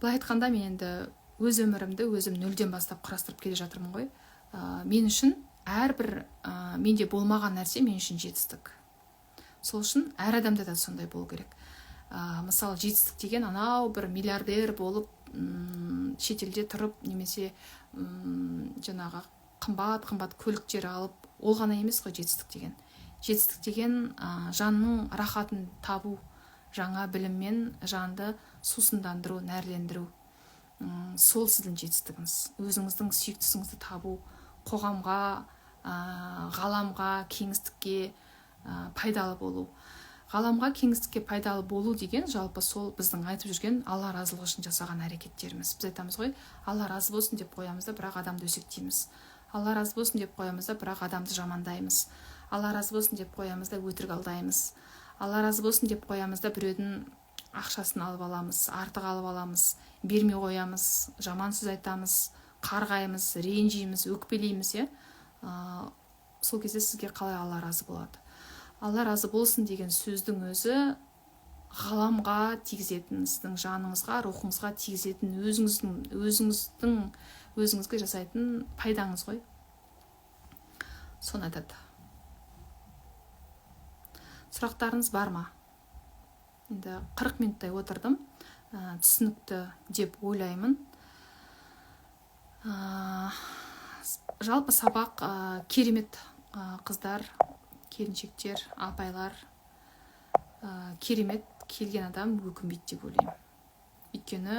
былай айтқанда, мен енді өз өмірімді өзім нөлден бастап құрастырып келе жатырмын ғой. Мен үшін әрбір менде болмаған нәрсе мен үшін жетістік. Сол үшін әр адамда да сондай болу керек. Мысалы, жетістік деген анау бір миллиардер болып, шетелде тұрып немесе жаңағы қымбат қымбат көліктер алып, ол ғана емес қой жетістік деген. Жетістік деген жанның рахатын табу, жаңа біліммен жанды сусындандыру, нәрлендіру. Сол сіздің жетістігіңіз. Өзіңіздің сүйікті ісіңізді табу, қоғамға, ғаламға, кеңістікке пайдалы болу. Ғаламға, кеңістікке пайдалы болу деген жалпы сол біздің айтып жүрген Алла разылығы үшін жасаған әрекеттеріміз. Біз айтамыз ғой, Алла разы болсын деп қоямыз да, бірақ адамды өсектейміз. Алла разы болсын деп қоямыз да, бірақ адамды жамандаймыз. Алла разы болсын деп қоямыз да, өтірік алдаймыз. Алла разы болсын деп қоямыз да, біреудің ақшасын алып аламыз, артық алып аламыз, бермей қоямыз, жаман сөз айтамыз, қарғаймыз, ренжиміз, өкпелейміз, иә. Сол кезде сізге қалай Алла разы болады? Алла разы болсын деген сөздің өзі ғаламға тигізетін, сіздің жаныңызға, рухыңызға тигізетін, өзіңіздің өзіңізге жасайтын пайдаңыз ғой. Соны айтады. Сұрақтарыңыз бар ма? Енді 40 минуттай отырдым, түсінікті деп ойлаймын. Жалпы сабақ керемет, қыздар, келіншектер, апайлар, керемет. Келген адам өкінбейді деп ойлаймын, өйткені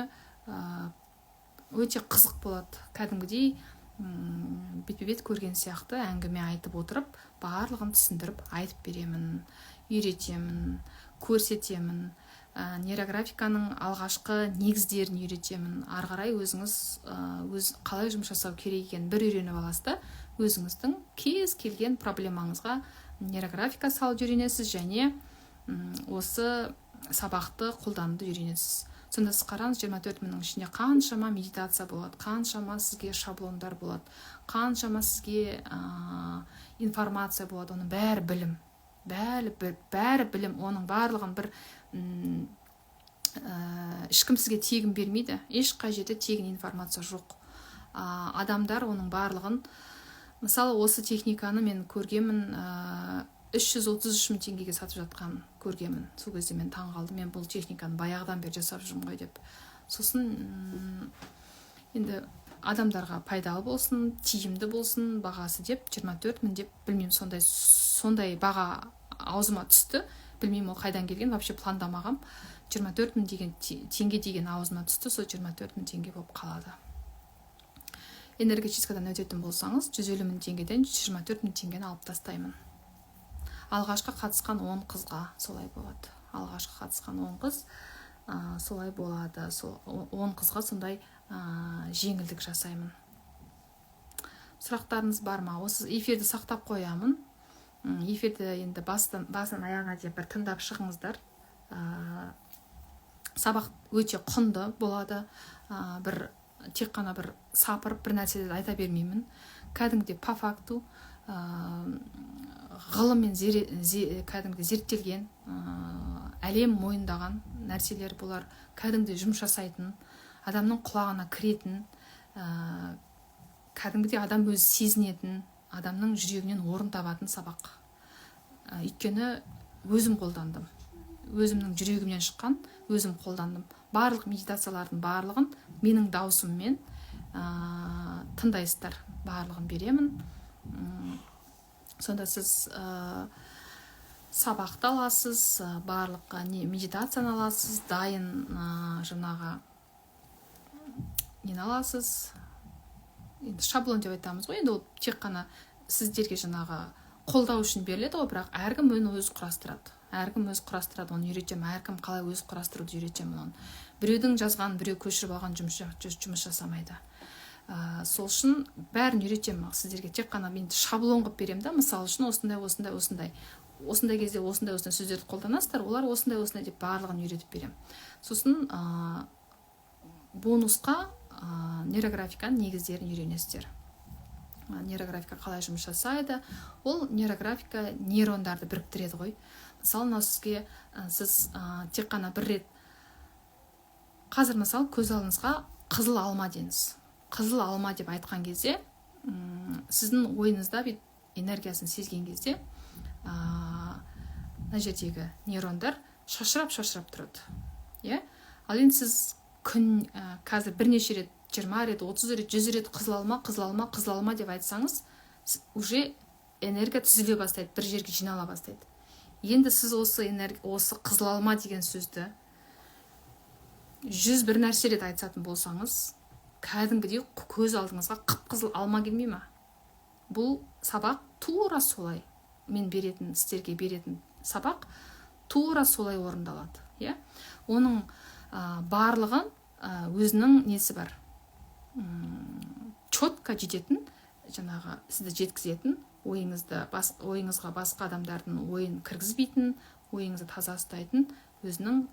өте қызық болады. Кәдімгідей бетпе бет көрген сияқты әңгіме айтып отырып, барлығын түсіндіріп айтып беремін, үйретемін, көрсетемін. Нейрографиканың алғашқы негіздерін үйретемін. Ары қарай өзіңіз өз қалай жұмыс жасау керек екенін бір үйреніп аласыз да, өзіңіздің кез келген проблемаңызға нейрографика салып үйренесіз және осы сабақты қолдануды үйренесіз. Сонда сіз қараңыз, 24 мыңның ішінде қаншама медитация болады, қаншама сізге шаблондар болады, қаншама сізге информация болады. Оның бәрі білім, бәрі білім. Оның барлығын бір ешкім сізге тегін бермейді, ешқай жерде тегін информация жоқ. Адамдар оның барлығын, мысалы, осы техниканы мен көргенмін, 333 мың теңгеге сатып жатқан көргенмін. Сол кезде мен таң қалдым, мен бұл техниканы баяғыдан бері жасап жүрмін ғой деп. Сосын енді адамдарға пайдалы болсын, тиімді болсын бағасы деп 24 мың деп, білмеймін, сондай баға аузыма түсті. Білмеймін, ол қайдан келген, вообще пландамағам. 24 мың деген теңге деген аузыма түсті, сол 24 мың теңге болып қалады. Энергочисткадан өтетін болсаңыз, 150 мың теңгеден 24 мың теңгені алып тастаймын. Алғашқы қатысқан 10 қызға солай болады. Алғашқы қатысқан 10 қыз солай болады. Сол 10 қызға сондай жеңілдік жасаймын. Сұрақтарыңыз бар ма? Осы эфирді сақтап қоямын. Эфирді енді басынан аяғына дейін бір тыңдап шығыңыздар. Сабақ өте құнды болады. Бір тек қана бір сапырып бір нәрселерді айта бермеймін, кәдімгідей по факту, ғылыммен кәдімгідей зерттелген, әлем мойындаған нәрселер бұлар. Кәдімгідей жұмыс жасайтын, адамның құлағына кіретін, кәдімгідей адам өзі сезінетін, адамның жүрегінен орын табатын сабақ. Өйткені өзім қолдандым, өзімнің жүрегімнен шыққан, өзім қолдандым. Барлық медитациялардың барлығын менің даусыммен тыңдайсыздар, барлығын беремін. Сонда сіз сабақты аласыз, барлық не медитацияны аласыз, дайын жаңағы нені аласыз, енді шаблон деп айтамыз ғой. Енді ол тек қана сіздерге жаңағы қолдау үшін беріледі ғой, бірақ әркім оны өзі құрастырады, әркім өзі құрастырады. Оны үйретемін, әркім қалай өзі құрастыруды үйретемін оны. Біреудің жазғанын біреу көшіріп алған жұмыс жасамайды. Сол үшін бәрін үйретемін сіздерге. Тек қана мен шаблон қылып беремін да. Мысалы үшін, осындай, осындай, осындай, осындай кезде осындай, осындай сөздерді қолданасыздар, олар осындай, осындай деп барлығын үйретіп беремін. Сосын бонусқа нейрографиканың негіздерін үйренесіздер. Нейрографика қалай жұмыс жасайды? Ол нейрографика нейрондарды біріктіреді ғой. Мысалы, мынау сізге сіз тек қана бір рет қазір, мысалы, көз алдыңызға «қызыл алма» деңіз. «Қызыл алма» деп айтқан кезде, сіздің ойыңызда бүйтіп энергиясын сезген кезде, мына жердегі нейрондар шашырап шашырап тұрады, иә. Ал енді сіз күн қазір бірнеше рет, 20 рет, 30 рет, 100 рет «қызыл алма, қызыл алма, қызыл алма» деп айтсаңыз, уже энергия түзіле бастайды, бір жерге жинала бастайды. Енді сіз осы энергия, осы «қызыл алма» деген сөзді 101 нәрсе рет айтсатын болсаңыз, кәдімгідей көз алдыңызға қып қызыл алма келмей ма? Бұл сабақ тура солай, мен беретін, сіздерге беретін сабақ тура солай орындалады, иә. Оның барлығын өзінің несі бар, четко жететін, жаңағы сізді жеткізетін, ойыңызды ойыңызға басқа адамдардың ойын кіргізбейтін, ойыңызды таза ұстайтын өзінің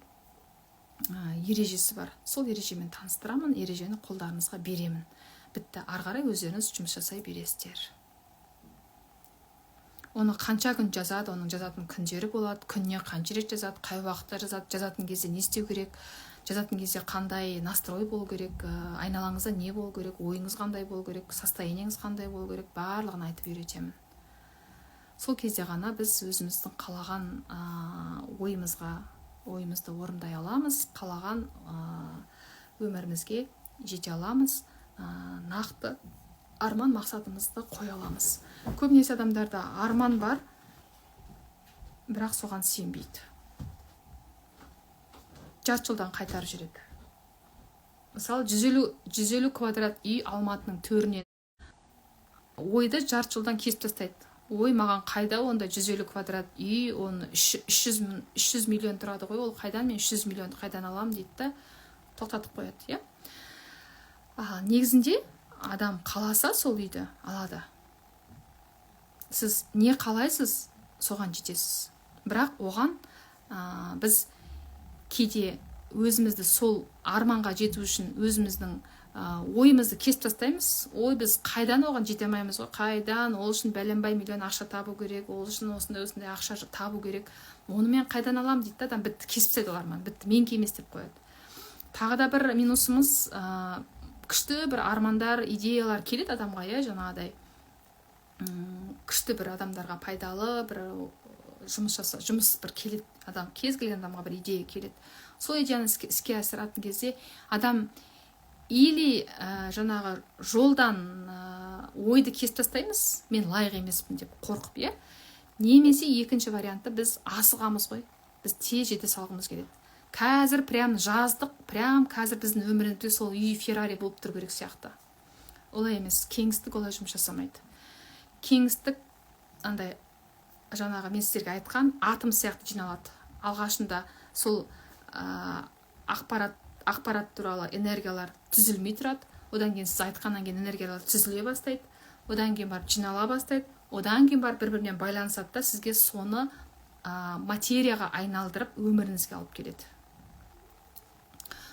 ережесі бар. Сол ережемен таныстырамын, ережені қолдарыңызға беремін, бітті. Ары қарай өздеріңіз жұмыс жасай бересіздер. Оны қанша күн жазады, оның жазатын күндері болады, күніне қанша рет жазады, қай уақытта жазады, жазатын кезде не істеу керек, жазатын кезде қандай настрой болу керек, айналаңызда не болу керек, ойыңыз қандай болу керек, состояние ңіз қандай болу керек, барлығын айтып үйретемін. Сол кезде ғана біз өзіміздің қалаған ойымызға, ойымызды орындай аламыз, қалаған өмірімізге жете аламыз, нақты арман мақсатымызды қоя аламыз. Көбінесе адамдарда арман бар, бірақ соған сенбейді, жарты жолдан қайтарып жүреді. Мысалы, 150 квадрат үй Алматының төрінен, ойды жарты жолдан кесіп тастайды. «Ой, маған қайда онда 150 квадрат үй, оны 300 миллион тұрады ғой, ол қайдан, мен 300 миллионды қайдан аламын?» – дейді да, тоқтатып қояды, иә. Негізінде адам қаласа, сол үйді алады. Сіз не қалайсыз, соған жетесіз. Бірақ оған біз кейде өзімізді сол арманға жету үшін өзіміздің ойымызды кесіп тастаймыз. «Ой, біз қайдан оған жете алмаймыз ғой, қайдан, ол үшін бәленбай миллион ақша табу керек, ол үшін осындай осындай ақша табу керек, оны мен қайдан аламын?» – дейді да адам. Бітті, кесіп тастайды ол арман, бітті, менікі емес деп қояды. Тағы да бір минусымыз: күшті бір армандар, идеялар келеді адамға, иә, жаңағыдай күшті бір адамдарға пайдалы бір жұмыс жаса, жұмыс бір келеді. Адам, кез келген адамға бір идея келеді. Сол идеяны іске асыратын кезде адам или жаңағы жолдан ойды кесіп тастаймыз, «мен лайық емеспін» деп қорқып, иә, немесе екінші вариантта біз асығамыз ғой, біз тез жете салғымыз келеді. Қазір прям жаздық, прям қазір біздің өмірімізде сол үй, Феррари болып тұру керек сияқты. Олай емес, кеңістік олай жұмыс жасамайды. Кеңістік андай жаңағы мен сіздерге айтқан атом сияқты жиналады. Алғашында сол ақпарат туралы энергиялар түзілмей тұрады. Одан кейін сіз айтқаннан кейін энергиялар түзіле бастайды, одан кейін барып жинала бастайды, одан кейін барып бір бірімен байланысады да, сізге соны материяға айналдырып, өміріңізге алып келеді.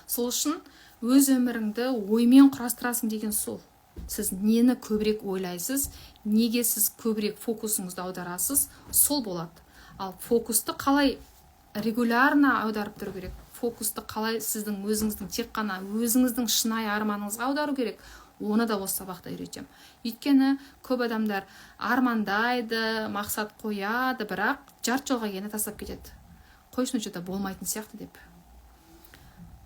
Сол үшін өз өміріңді оймен құрастырасың деген сол. Сіз нені көбірек ойлайсыз, неге сіз көбірек фокусыңызды аударасыз, сол болады. Ал фокусты қалай регулярно аударып тұру керек, фокусты қалай сіздің өзіңіздің тек қана өзіңіздің шынайы арманыңызға аудару керек, оны да осы сабақта үйретемін. Өйткені көп адамдар армандайды, мақсат қояды, бірақ жарты жолға келгенде тастап кетеді. Қойшы, что-то болмайтын сияқты деп.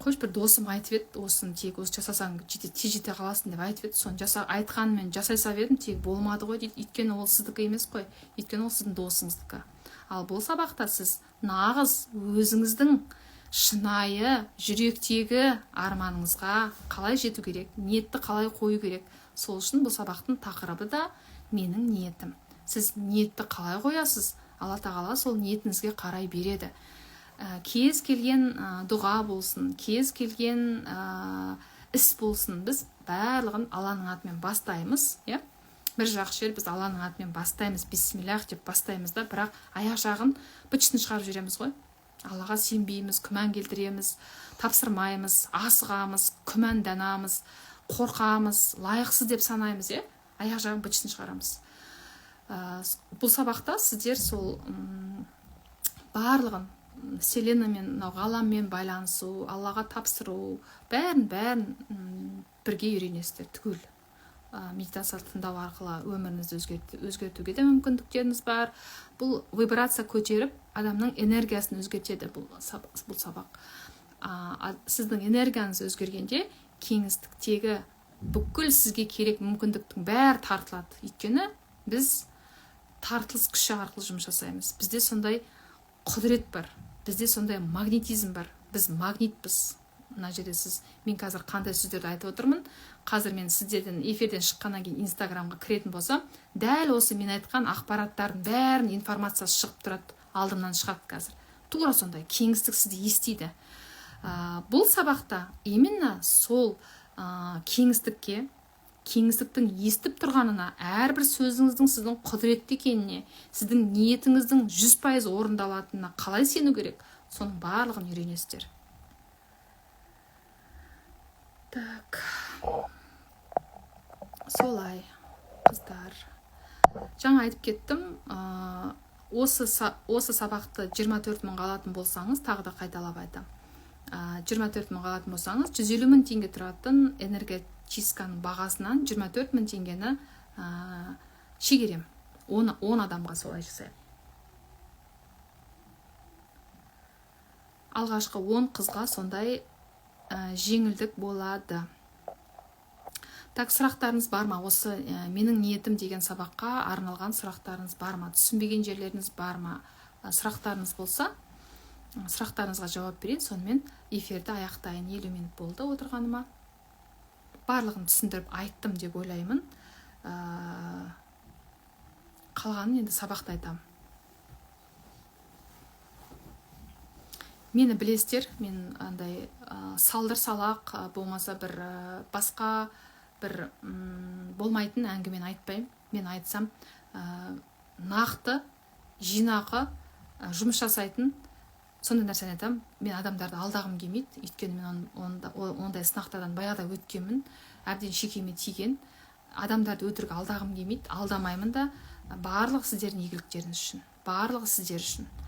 Қойшы, бір досым айтып еді, осыны тек осы жасасаң тез жете қаласың деп айтып еді, соны жаса, айтқанымен жасай салып едім, тек болмады ғой дейді. Өйткені ол сіздікі емес қой, өйткені ол сіздің досыңыздікі. Ал бұл сабақта сіз нағыз өзіңіздің шынайы жүректегі арманыңызға қалай жету керек, ниетті қалай қою керек. Сол үшін бұл сабақтың тақырыбы да менің ниетім. Сіз ниетті қалай қоясыз, Алла тағала сол ниетіңізге қарай береді. Кез келген дұға болсын, кез келген іс болсын, біз барлығын Алланың атымен бастаймыз, иә? Бір жақсы жер, біз Алланың атымен бастаймыз, бисмиллах деп бастаймыз да, бірақ аяқ жағын быт-шытын шығарып жібереміз ғой. Аллаға сенбейміз, күмән келтіреміз, тапсырмаймыз, асығамыз, күмәнданамыз, қорқамыз, лайықсыз деп санаймыз, иә? Аяқ жағын быт-шытын шығарамыз. Бұл сабақта сіздер сол барлығын вселеннамен, мынау ғаламмен байланысу, Аллаға тапсыру, бәрін бірге үйренесіздер түгел. Медитация тыңдау арқылы өміріңізді өзгертуге де мүмкіндіктеріңіз бар. Бұл вибрация көтеріп, адамның энергиясын өзгертеді бұл сабақ. Сіздің энергияңыз өзгергенде кеңістіктегі бүкіл сізге керек мүмкіндіктің бәрі тартылады. Өйткені біз тартылыс күші арқылы жұмыс жасаймыз. Бізде сондай құдірет бар, бізде сондай магнетизм бар, біз магнитпіз. Мына жерде сіз, мен қазір қандай сөздерді айтып отырмын, қазір мен сіздерден эфирден шыққаннан кейін Инстаграмға кіретін болсам, дәл осы мен айтқан ақпараттардың бәрін информациясы шығып тұрады, алдымнан шығады қазір. Тура сондай кеңістік сізді естиді. Бұл сабақта именно сол кеңістікке, кеңістіктің естіп тұрғанына, әрбір сөзіңіздің сіздің құдіретті екеніне, сіздің ниетіңіздің 100% орындалатынына қалай сену керек, соның барлығын үйренесіздер. Так, солай, қыздар. Жаңа айтып кеттім, осы сабақты 24 мыңға алатын болсаңыз, тағы да қайталап айтамын. 24 мыңға алатын болсаңыз, 150 мың теңге тұратын энергочистканың бағасынан 24 мың теңгені шегерем. 10 адамға солай жасаймын. Алғашқы 10 қызға сондай жеңілдік болады. Так, сұрақтарыңыз бар ма? Осы менің ниетім деген сабаққа арналған сұрақтарыңыз бар ма? Түсінбеген жерлеріңіз бар ма? Сұрақтарыңыз болса, сұрақтарыңызға жауап берейін. Сонымен эфирді аяқтайын. 50 минут болды отырғаныма. Барлығын түсіндіріп айттым деп ойлаймын. Қалғанын енді сабақта айтамын. Мені білесіздер, мен андай салдыр салақ, болмаса бір басқа бір болмайтын әңгімені айтпаймын. Мен айтсам, нақты, жинақы, жұмыс жасайтын сондай нәрсені айтамын. Мен адамдарды алдағым келмейді, өйткені мен ондай сынақтардан баяғыда өткенмін, әбден шекеме тиген. Адамдарды өтірік алдағым келмейді, алдамаймын да. Барлығы сіздердің игіліктеріңіз үшін, барлығы сіздер үшін.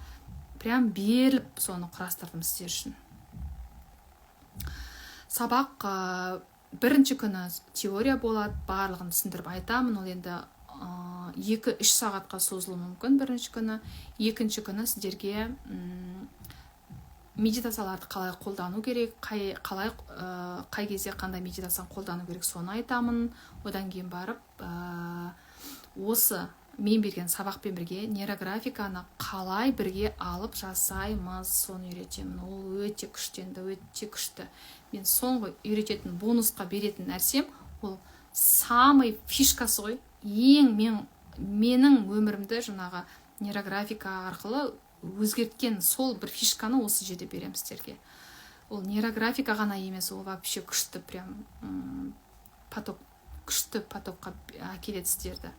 Прям беріліп соны құрастырдым сіздер үшін. Сабақ бірінші күні теория болады, барлығын түсіндіріп айтамын. Ол енді 2-3 сағатқа созылуы мүмкін бірінші күні. Екінші күні сіздерге медитацияларды қалай қолдану керек, қай кезде қандай медитацияны қолдану керек, соны айтамын. Одан кейін барып осы мен берген сабақпен бірге нейрографиканы қалай бірге алып жасаймыз, соны үйретемін. Ол өте күшті, енді өте күшті. Мен соңғы үйрететін, бонусқа беретін нәрсем ол самый фишкасы ғой. Ең менің өмірімді жаңағы нейрографика арқылы өзгерткен сол бір фишканы осы жерде беремін сіздерге. Ол нейрографика ғана емес, ол вообще күшті, прям поток, күшті потокқа әкеледі сіздерді.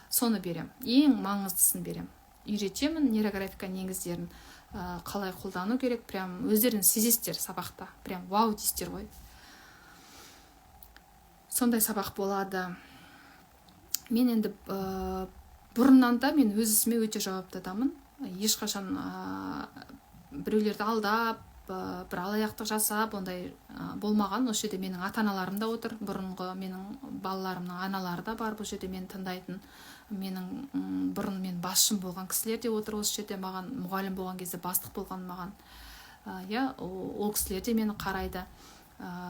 Соны берем, ең маңыздысын берем. Үйретемін нейрографика негіздерін. Қалай қолдану керек, прям өздеріңіз сезесіздер сабақта, прям вау дейсіздер ғой. Сондай сабақ болады. Мен енді бұрыннан да мен өз ісіме өте жауапты адаммын. Ешқашан біреулерді алдап, бір алаяқтық жасап, ондай болмаған. Осы жерде менің ата-аналарым да отыр, бұрынғы менің балаларымның аналары да бар бұл жерде мені тыңдайтын. Менің бұрын мен басшым болған кісілер де отыр осы жерде, маған мұғалім болған кезде бастық болған маған, иә, ол кісілер де мені қарайды.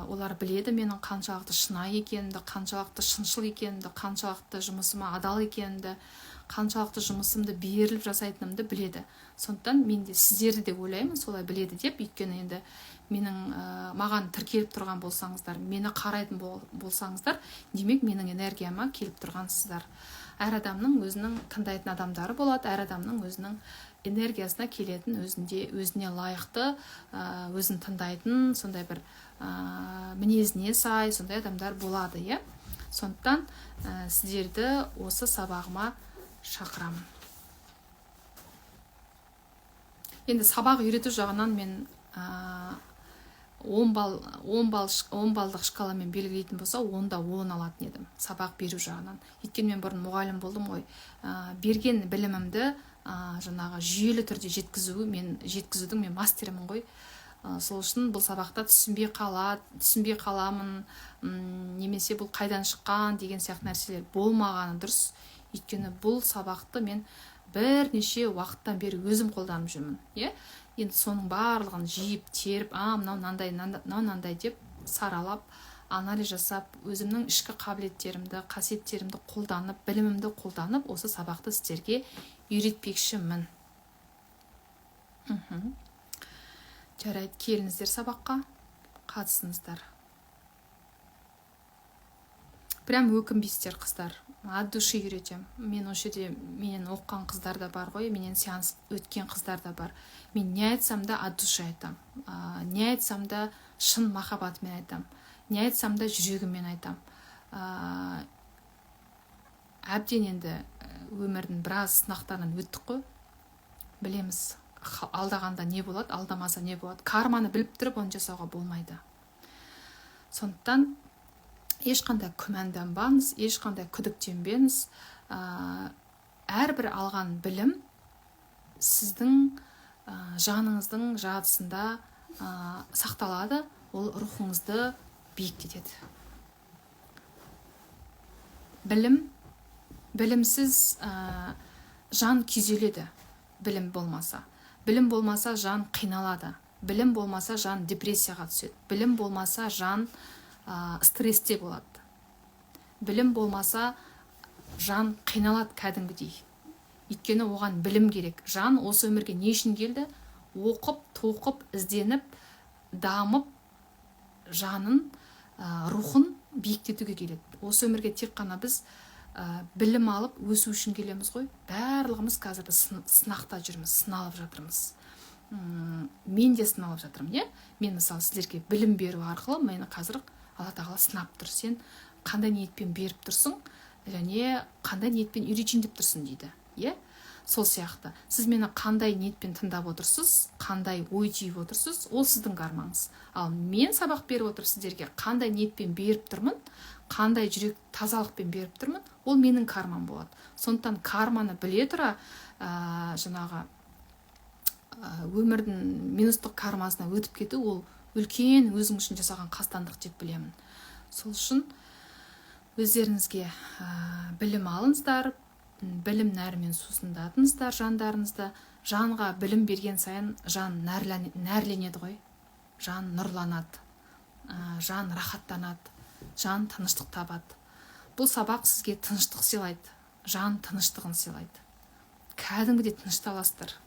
Олар біледі менің қаншалықты шынайы екенімді, қаншалықты шыншыл екенімді, қаншалықты жұмысыма адал екенімді, қаншалықты жұмысымды беріліп жасайтынымды біледі. Сондықтан мен де сіздерді де ойлаймын солай біледі деп. Өйткені енді менің маған тіркеліп тұрған болсаңыздар, мені қарайтын болсаңыздар, демек менің энергияма келіп тұрғансыздар. Әр адамның өзінің тыңдайтын адамдары болады, әр адамның өзінің энергиясына келетін, өзінде өзіне лайықты, өзін тыңдайтын, сондай бір мінезіне сай сондай адамдар болады, иә. Сондықтан сіздерді осы сабағыма шақырамын. Енді сабақ үйрету жағынан мен 10 балдық шкаламен белгілейтін болса, 10-да 10 алатын едім сабақ беру жағынан. Өйткені мен бұрын мұғалім болдым ғой. Берген білімімді жаңағы жүйелі түрде жеткізудің мен мастерімін ғой. Сол үшін бұл сабақта түсінбей қаламын, немесе бұл қайдан шыққан деген сияқты нәрселер болмағаны дұрыс. Өйткені бұл сабақты мен бірнеше уақыттан бері өзім қолданып жүрмін, иә. Енді соның барлығын жиып, теріп, мынау мынандай, мынау мынандай деп саралап, анализ жасап, өзімнің ішкі қабілеттерімді, қасиеттерімді қолданып, білімімді қолданып, осы сабақты сіздерге үйретпекшімін. Жарайды, келіңіздер сабаққа, қатысыңыздар. Прям өкінбейсіздер, қыздар. От души үйретем. Мен осы жерде менен оқыған қыздар да бар ғой, менен сеанс өткен қыздар да бар. Мен не айтсам да от души айтам. Не айтсам да шын махаббатымен айтам. Не айтсам да жүрегіммен айтам. Әбден енді өмірдің біраз сынақтарынан өттік қой. Білеміз, алдағанда не болады, алдамаса не болады. Карманы біліп тұрып оны жасауға болмайды. Сондықтан ешқандай күмәнданбаңыз, ешқандай күдіктенбеңіз. Әрбір алған білім сіздің жаныңыздың жадысында сақталады, ол рухыңызды биіктетеді. Білімсіз жан күйзеледі, білім болмаса. Білім болмаса жан қиналады, білім болмаса жан депрессияға түседі, білім болмаса жан стрессте болады, білім болмаса жан қиналады кәдімгідей. Өйткені оған білім керек. Жан осы өмірге не үшін келді? Оқып, тоқып, ізденіп, дамып, жанын, рухын биіктетуге келеді. Осы өмірге тек қана біз білім алып өсу үшін келеміз ғой. Барлығымыз қазір біз сынақта жүрміз, сыналып жатырмыз. Мен де сыналып жатырмын, иә? Мен мысалы сіздерге білім беру арқылы мені қазір Алла тағала сынап тұр. Сен қандай ниетпен беріп тұрсың және қандай ниетпен үйретейін деп тұрсың дейді, иә? Сол сияқты сіз мені қандай ниетпен тыңдап отырсыз, қандай ой түйіп отырсыз, ол сіздің кармаңыз. Ал мен сабақ беріп отырып сіздерге қандай ниетпен беріп тұрмын, қандай жүрек тазалықпен беріп тұрмын, ол менің кармам болады. Сондықтан карманы біле тұра, жаңағы өмірдің минустық кармасына өтіп кету ол үлкен өзің үшін жасаған қастандық деп білемін. Сол үшін өздеріңізге білім алыңыздар, білім нәрімен сусындатыңыздар жандарыңызды. Жанға білім берген сайын жан нәрленеді ғой, жан нұрланады, жан рахаттанады, жан тыныштық табады. Бұл сабақ сізге тыныштық сыйлайды, жан тыныштығын сыйлайды. Кәдімгідей тынышталасыздар.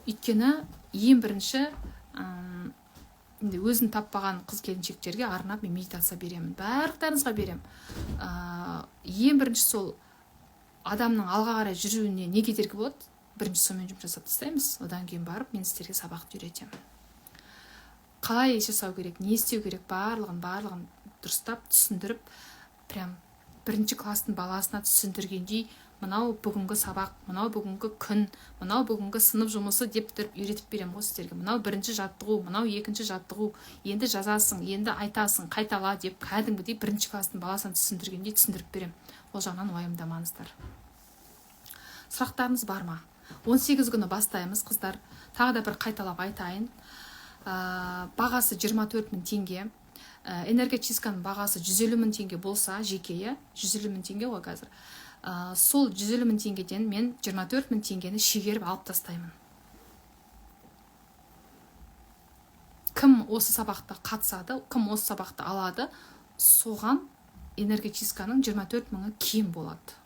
Өйткені ең бірінші енді өзін таппаған қыз келіншектерге арнап мен медитация беремін, барлықтарыңызға беремін. Ең бірінші сол адамның алға қарай жүруіне не кедергі болады, бірінші сонымен жұмыс жасап тастаймыз, одан кейін барып мен сіздерге сабақты үйретемін. Қалай жасау керек, не істеу керек, барлығын дұрыстап түсіндіріп, прям Бірінші класстың баласына түсіндіргендей, мынау бүгінгі сабақ, мынау бүгінгі күн, мынау бүгінгі сынып жұмысы деп тұрып үйретіп беремін ғой сіздерге. Мынау бірінші жаттығу, мынау екінші жаттығу, енді жазасың, енді айтасың, қайтала деп кәдімгідей бірінші класстың баласына түсіндіргендей түсіндіріп беремін. Ол жағынан уайымдамаңыздар. Сұрақтарыңыз бар ма? 18 күні бастаймыз, қыздар. Тағы да бір қайталап айтайын. Бағасы 24 мың теңге. Энергочистканың бағасы 150 мың теңге болса, жеке, иә, 150 мың теңге ғой қазір. Сол 150 мың теңгеден мен 24 мың теңгені шегеріп алып тастаймын. Кім осы сабақта қатысады, кім осы сабақты алады, соған энергочистканың 24 мыңы кем болады.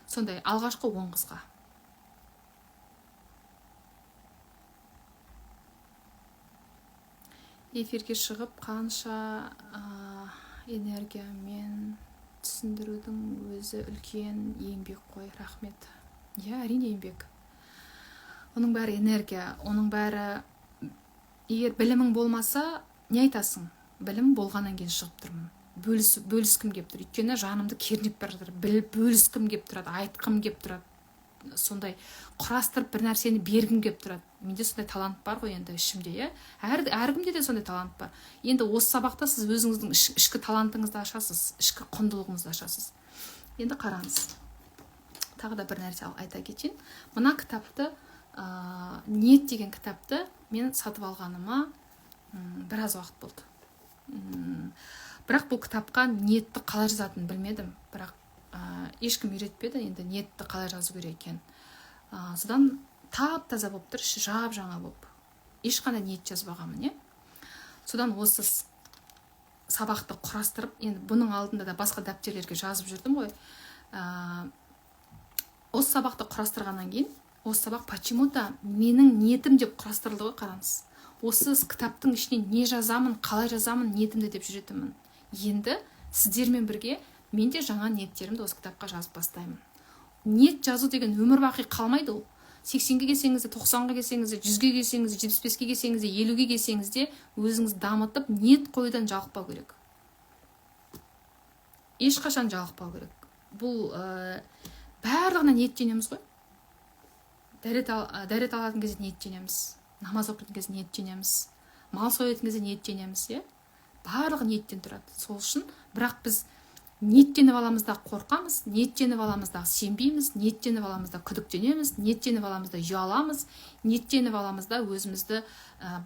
Сондай алғашқы 10 қызға. Эфирге шығып қанша энергиямен түсіндірудің өзі үлкен еңбек қой, рахмет. Иә, әрине еңбек. Оның бәрі энергия, оның бәрі, егер білімің болмаса, не айтасың? Білім болғаннан кейін шығып тұрмын. Бөліскім келіп тұр. Өйткені жанымды кернеп бара жатыр. Бөліскім келіп тұрады, айтқым келіп тұрады. Сондай құрастырып бір нәрсені бергім келіп тұрады. Менде сондай талант бар ғой енді ішімде, иә. Әркімде де сондай талант бар. Енді осы сабақта сіз өзіңіздің ішкі талантыңызды ашасыз, ішкі құндылығыңызды ашасыз. Енді қараңыз. Тағы да бір нәрсе айта кетейін. Мына кітапты, ниет деген кітапты мен сатып алғаныма біраз уақыт болды. Бірақ бұл кітапқа ниетті қалай жазатынын білмедім. Бірақ ешкім үйретпеді енді ниетті қалай жазу керек екен. Содан тап-таза болып тұр, іші жап-жаңа болып. Ешқандай ниет жазбағанмын, иә. Содан осы сабақты құрастырып, енді бұның алдында да басқа дәптерлерге жазып жүрдім ғой. Осы сабақты құрастырғаннан кейін, осы сабақ почему-то менің ниетім деп құрастырылды ғой, қараңыз. Осы кітаптың ішіне не жазамын, қалай жазамын ниетімді деп жүретінмін. Енді сіздермен бірге мен де жаңа ниеттерімді осы кітапқа жазып бастаймын. Ниет жазу деген өмір бақи қалмайды ол. 80-ге келсеңіз де, 90-ға келсеңіз де, 100-ге келсеңіз де, 75-ке келсеңіз де, 50-ге келсеңіз де, өзіңіз дамытып ниет қоюдан жалықпау керек. Ешқашан жалықпау керек. Бұл барлығына ниеттенеміз ғой. Дәрет алатын кезде ниеттенеміз. Намаз оқитын кезде ниеттенеміз. Мал соятын кезде ниеттенеміз, иә? Барлығы ниеттен тұрады. Сол үшін, бірақ біз ниеттеніп аламыз да қорқамыз, ниеттеніп аламыз да сенбейміз, ниеттеніп аламыз да күдіктенеміз, ниеттеніп аламыз да ұяламыз, ниеттеніп аламыз да өзімізді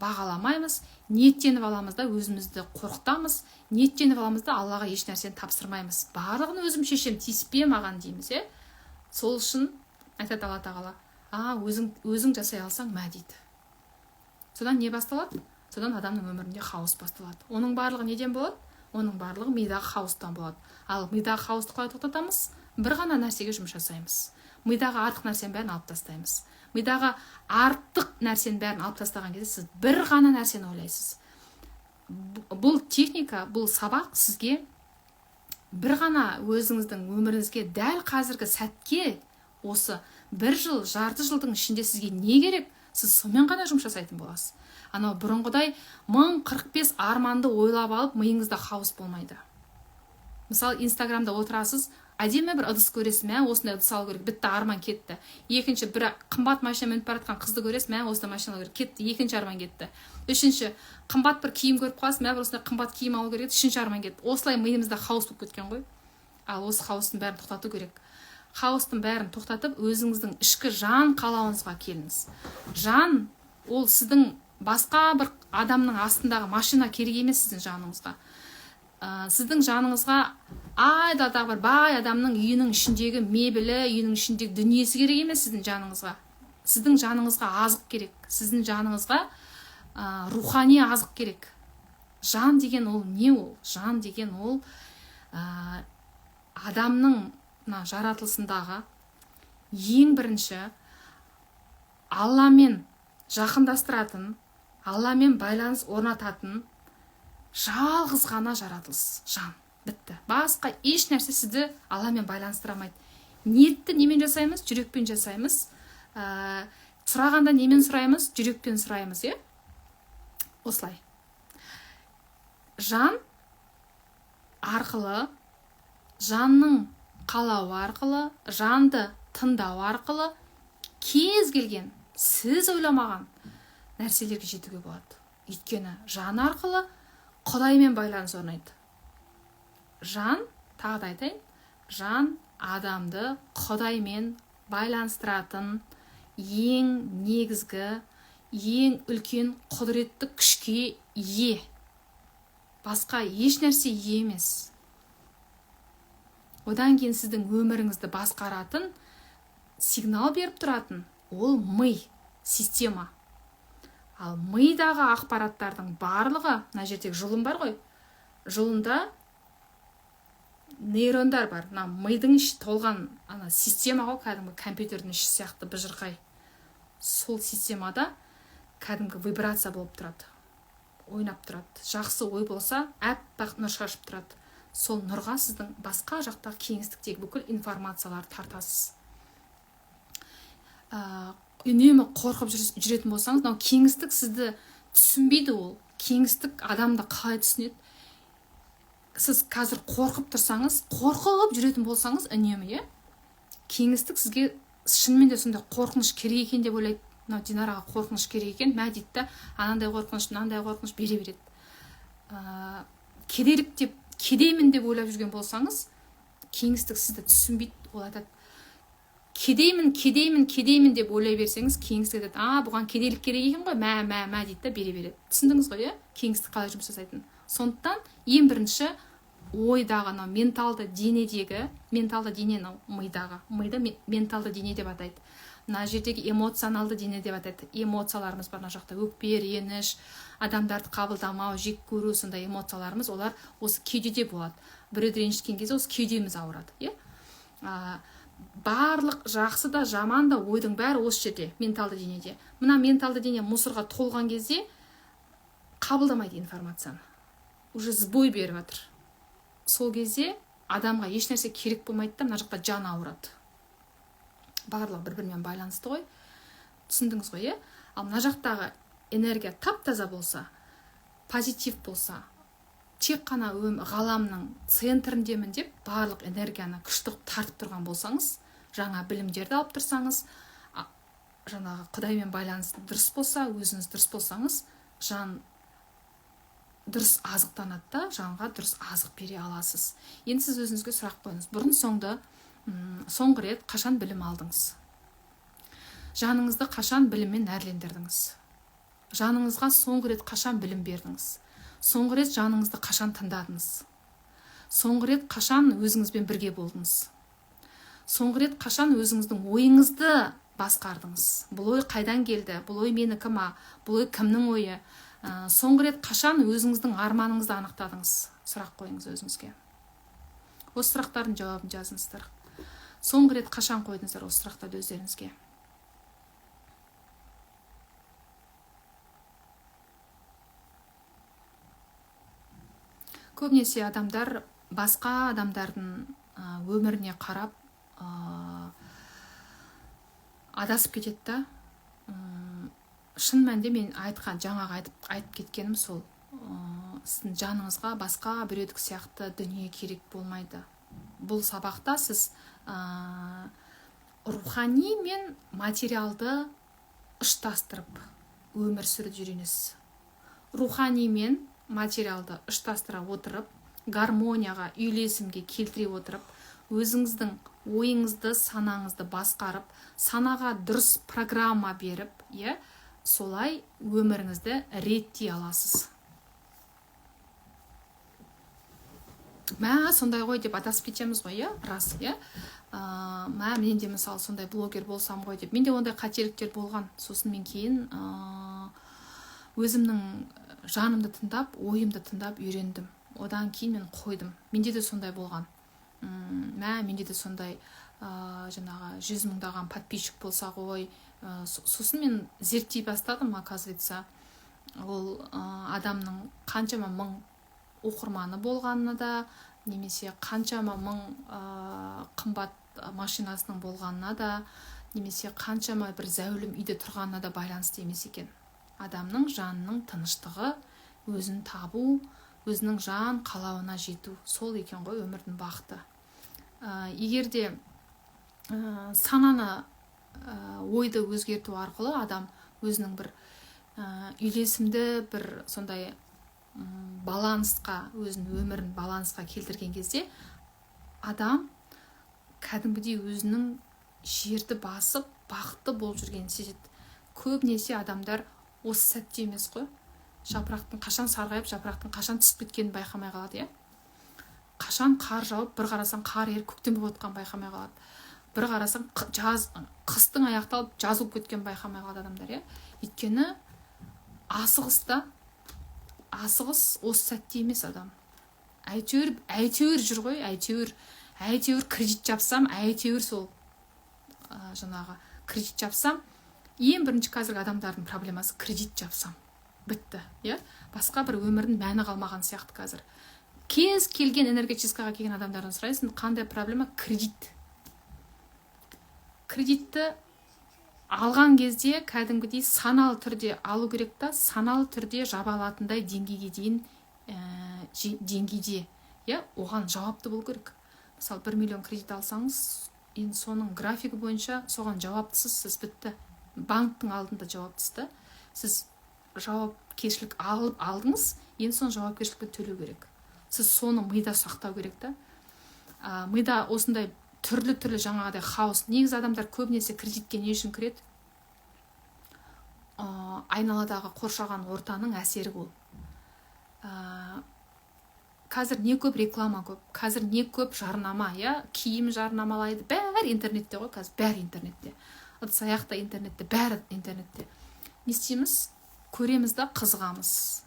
бағаламаймыз, ниеттеніп аламыз да өзімізді қорқытамыз, ниеттеніп аламыз да Аллаға еш нәрсені тапсырмаймыз. Барлығын өзім шешем, тиіспе маған дейміз, иә? Сол үшін айтады Алла Тағала, өзің жасай алсаң мә дейді. Содан не басталады? Содан адамның өмірінде хаос басталады. Оның барлығы неден болады? Оның барлығы мидағы хаостан болады. Ал мидағы хаосты қалай тоқтатамыз? Бір ғана нәрсеге жұмыс жасаймыз. Мидағы артық нәрсенің бәрін алып тастаймыз. Мидағы артық нәрсенің бәрін алып тастаған кезде сіз бір ғана нәрсені ойлайсыз. Бұл техника, бұл сабақ сізге бір ғана өзіңіздің өміріңізге дәл қазіргі сәтке осы бір жыл, жарты жылдың ішінде сізге не керек, сіз сонымен ғана жұмыс жасайтын боласыз. Анау бұрынғыдай 1045 арманды ойлап алып, миыңызда хаос болмайды. Мысалы, Инстаграмда отырасыз, әдемі бір ыдыс көресіз, мә, осындай ыдыс алу керек, бітті, арман кетті. Екінші, бір қымбат машина мініп бара жатқан қызды көресіз, мә, осындай машина алу керек, кетті, екінші арман кетті. Үшінші, қымбат бір киім көріп қаласыз, мә, бір осындай қымбат киім алу керек, үшінші арман кетті. Осылай миымызда хаос болып кеткен ғой. Ал осы хаостың бәрін тоқтату керек. Хаостың бәрін тоқтатып, өзіңіздің ішкі жан қалауыңызға келіңіз. Жан, ол сіздің басқа бір адамның астындағы машина керек емес сіздің жаныңызға. Сіздің жаныңызға айдаладағы бір бай адамның үйінің ішіндегі мебелі, үйінің ішіндегі дүниесі керек емес сіздің жаныңызға. Сіздің жаныңызға азық керек. Сіздің жаныңызға рухани азық керек. Жан деген ол не ол? Жан деген ол адамның мына жаратылысындағы ең бірінші Алламен жақындастыратын, Алламен байланыс орнататын жалғыз ғана жаратылыс, жан. Бітті. Басқа еш нәрсе сізді Алламен байланыстыра алмайды. Ниетті немен жасаймыз? Жүрекпен жасаймыз. Сұрағанда немен сұраймыз? Жүрекпен сұраймыз, иә? Осылай. Жан арқылы Жанның қалауы арқылы, жанды тыңдау арқылы кез келген сіз ойламаған нәрселерге жетуге болады. Өйткені жан арқылы Құдаймен байланыс орнайды. Жан, тағы да айтайын, жан адамды Құдаймен байланыстыратын ең негізгі, ең үлкен құдіретті күшке ие. Басқа еш нәрсе ие емес. Одан кейін сіздің өміріңізді басқаратын, сигнал беріп тұратын ол ми, система. Ал мидағы ақпараттардың барлығы, мына жердегі жұлын бар ғой, жұлында нейрондар бар. Мына мидың іші толған ана система ғой, кәдімгі компьютердің іші сияқты быжырқай. Сол системада кәдімгі вибрация болып тұрады, ойнап тұрады. Жақсы ой болса, әппақ нұр шашып тұрады. Сол нұрға сіздің басқа жақтағы кеңістіктегі бүкіл информацияларды тартасыз. Үнемі қорқып жүретін болсаңыз, мынау кеңістік сізді түсінбейді ол. Кеңістік адамды қалай түсінеді? Сіз қазір қорқып тұрсаңыз, қорқып жүретін болсаңыз үнемі, иә? Кеңістік сізге шынымен де сондай қорқыныш керек екен деп ойлайды. Мынау Динараға қорқыныш керек екен, мә дейді да, анандай қорқыныш, мынандай қорқыныш бере береді. Кедейлік деп, кедеймін деп ойлап жүрген болсаңыз, кеңістік сізді түсінбейді. Ол айтады, кедеймін, кедеймін, кедеймін деп ойлай берсеңіз, кеңістік айтады, а, бұған кедейлік керек екен ғой, мә, мә, мә дейді да бере береді. Түсіндіңіз ғой, иә? Кеңістік қалай жұмыс жасайтынын. Сондықтан ең бірінші ойдағы, анау менталды денедегі, менталды дене анау мидағы, миды менталды дене деп атайды. Мына жердегі эмоционалды дене деп атайды. Эмоцияларымыз бар мына жақта, өкпе, реніш, адамдарды қабылдамау, жек көру, сондай эмоцияларымыз, олар осы кеудеде болады. Біреуді ренжіткен кезде осы кеудеміз ауырады, иә? Барлық жақсы да, жаман да ойдың бәрі осы жерде, менталды денеде. Мына менталды дене мусорға толған кезде қабылдамайды информацияны. Уже сбой беріп жатыр. Сол кезде адамға еш нәрсе керек болмайды да, мына жақта жан ауырады. Барлығы бір-бірімен байланысты ғой. Түсіндіңіз ғой, иә? Ал мына жақтағы энергия тап-таза болса, позитив болса, тек қана ғаламның центріндемін деп барлық энергияны күшті қылып тартып тұрған болсаңыз, жаңа білімдерді алып тұрсаңыз, жаңағы Құдаймен байланыс дұрыс болса, өзіңіз дұрыс болсаңыз, жан дұрыс азықтанады да, жанға дұрыс азық бере аласыз. Енді сіз өзіңізге сұрақ қойыңыз. Бұрын соңды, соңғы рет қашан білім алдыңыз? Жаныңызды қашан біліммен нәрлендірдіңіз? Жаныңызға соңғы рет қашан білім бердіңіз? Соңғы рет жаныңызды қашан тыңдадыңыз? Соңғы рет қашан өзіңізбен бірге болдыңыз? Соңғы рет қашан өзіңіздің ойыңызды басқардыңыз? Бұл ой қайдан келді? Бұл ой менікі ма? Бұл ой кімнің ойы? Соңғы рет қашан өзіңіздің арманыңызды анықтадыңыз? Сұрақ қойыңыз өзіңізге. Осы сұрақтардың жауабын жазыңыздар. Соңғы рет қашан қойдыңыздар осы сұрақтарды өздеріңізге? Көбінесе адамдар басқа адамдардың өміріне қарап адасып кетеді да. Шын мәнінде мен айтқан, жаңағы айтып кеткенім сол. Сіздің жаныңызға басқа біреудік сияқты дүние керек болмайды. Бұл сабақта сіз рухани мен материалды ұштастырып өмір сүруді үйренесіз. Рухани мен материалды ұштастыра отырып, гармонияға, үйлесімге келтіре отырып, өзіңіздің ойыңызды, санаңызды басқарып, санаға дұрыс программа беріп, иә, солай өміріңізді реттей аласыз. Мә, сондай ғой деп адасып кетеміз ғой, иә, рас, иә. Мә, мен де мысалы сондай блогер болсам ғой деп. Менде ондай қателіктер болған. Сосын мен кейін өзімнің жанымды тыңдап, ойымды тыңдап үйрендім. Одан кейін мен қойдым. Менде де сондай болған. Мә, менде де сондай жаңағы 100 мыңдаған подписчик болса ғой. Сосын мен зерттей бастадым, оказывается, ол адамның қаншама мың оқырманы болғанына да, немесе қаншама мың қымбат машинасының болғанына да, немесе қаншама бір зәулім үйде тұрғанына да байланысты емес екен. Адамның жанының тыныштығы, өзін табу, өзінің жан қалауына жету, сол екен ғой өмірдің бақыты. Егер де сананы, ойды өзгерту арқылы адам өзінің бір үйлесімді, бір сондай балансқа, өзінің өмірін балансқа келтірген кезде, адам кәдімгідей өзінің жерді басып, бақытты болып жүргенін сезеді. Көбінесе адамдар осы сәтте емес қой, жапырақтың қашан сарғайып, жапырақтың қашан түсіп кеткенін байқамай қалады, иә. Қашан қар жауып, бір қарасаң, қар еріп, көктем болып жатқанын байқамай қалады. Бір қарасаң, жаз, қыстың аяқталып, жаз болып кеткенін байқамай қалады адамдар, иә. Өйткені асығыста, асығыс, осы сәтте емес адам. Әйтеуір, әйтеуір жүр ғой, әйтеуір, әйтеуір кредит жапсам, әйтеуір сол жаңағы кредит жапсам. Ең бірінші қазіргі адамдардың проблемасы: кредит жапсам, бітті, иә. Басқа бір өмірдің мәні қалмаған сияқты. Қазір кез келген энергетическийға келген адамдардан сұрайсың: «Қандай проблема?» Кредит. Кредитті алған кезде кәдімгідей саналы түрде алу керек та, саналы түрде жаба алатындай деңгейге дейін, деңгейде, иә, оған жауапты болу керек. Мысалы, 1 миллион кредит алсаңыз, енді соның графигі бойынша соған жауаптысыз сіз, бітті. Банктың алдында жауаптысыз да. Сіз жауапкершілік алып алдыңыз, енді соны жауапкершілікпен төлеу керек. Сіз соны мида сақтау керек та. Мида осындай түрлі түрлі жаңағыдай хаос. Негізі адамдар көбінесе кредитке не үшін кіреді? Айналадағы қоршаған ортаның әсері ол. Қазір не көп реклама көп, қазір не көп жарнама, иә. Киім жарнамалайды, бәрі интернетте ғой қазір, бәрі интернетте, ыдыс аяқ та интернетте, бәрі интернетте. Не істейміз? Көреміз да, қызығамыз.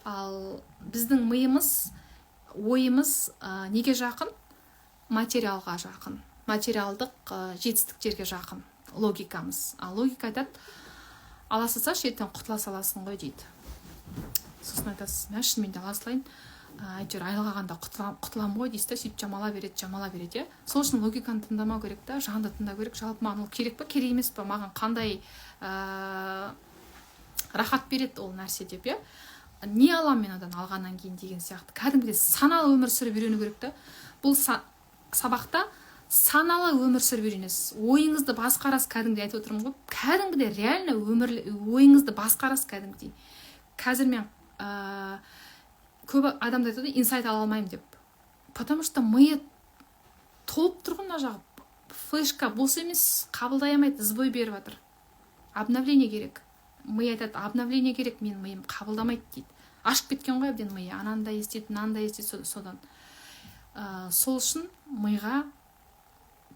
Ал біздің миымыз, ойымыз неге жақын? Материалға жақын, материалдық жетістіктерге жақын логикамыз. Ал логика айтады: «Ала салсашы, ертең құтыла саласың ғой», – дейді. Сосын айтасыз: «Мә, шынымен де ала салайын, әйтеуір айлық алғанда құтыламын ғой», – дейсіз да, сөйтіп жамала береді, жамала береді, иә. Сол үшін логиканы тыңдамау керек та, жанды тыңдау керек. Жалпы маған ол керек па, керек емес па, маған қандай рахат береді ол нәрсе деп, иә, не аламын мен одан алғаннан кейін деген сияқты. Кәдімгідей саналы өмір сүріп үйрену керек та. Бұл сабақта саналы өмір сүріп үйренесіз, ойыңызды басқарасыз. Кәдімгідей айтып отырмын ғой, кәдімгідей реально өмір, ойыңызды басқарасыз кәдімгідей. Қазір мен көп адамдар айтады: «Инсайт ала алмаймын», – деп. Потому что миы толып тұр ғой, мына жағы флешка бос емес, қабылдай алмайды, сбой беріп жатыр. Обновление керек. Ми айтады: «Обновление керек, менің миым қабылдамайды», – дейді. Ашып кеткен ғой әбден миы, ананы да естиді, мынаны да естиді содан. Сол үшін миға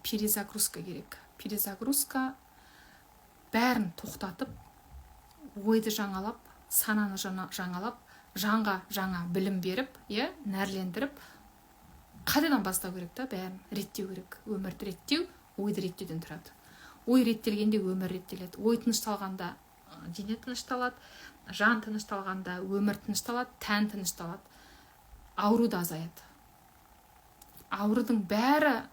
перезагрузка керек. Перезагрузка: бәрін тоқтатып, ойды жаңалап, сананы жаңалап, жанға жаңа білім беріп, иә, нәрлендіріп, қайтадан бастау керек та, бәрін реттеу керек. Өмірді реттеу ойды реттеуден тұрады. Ой реттелгенде, өмір реттеледі. Ой тынышталғанда, дене тынышталады, жан тынышталғанда, өмір тынышталады, тән тынышталады, ауру да азаяды. Аурудың бәрі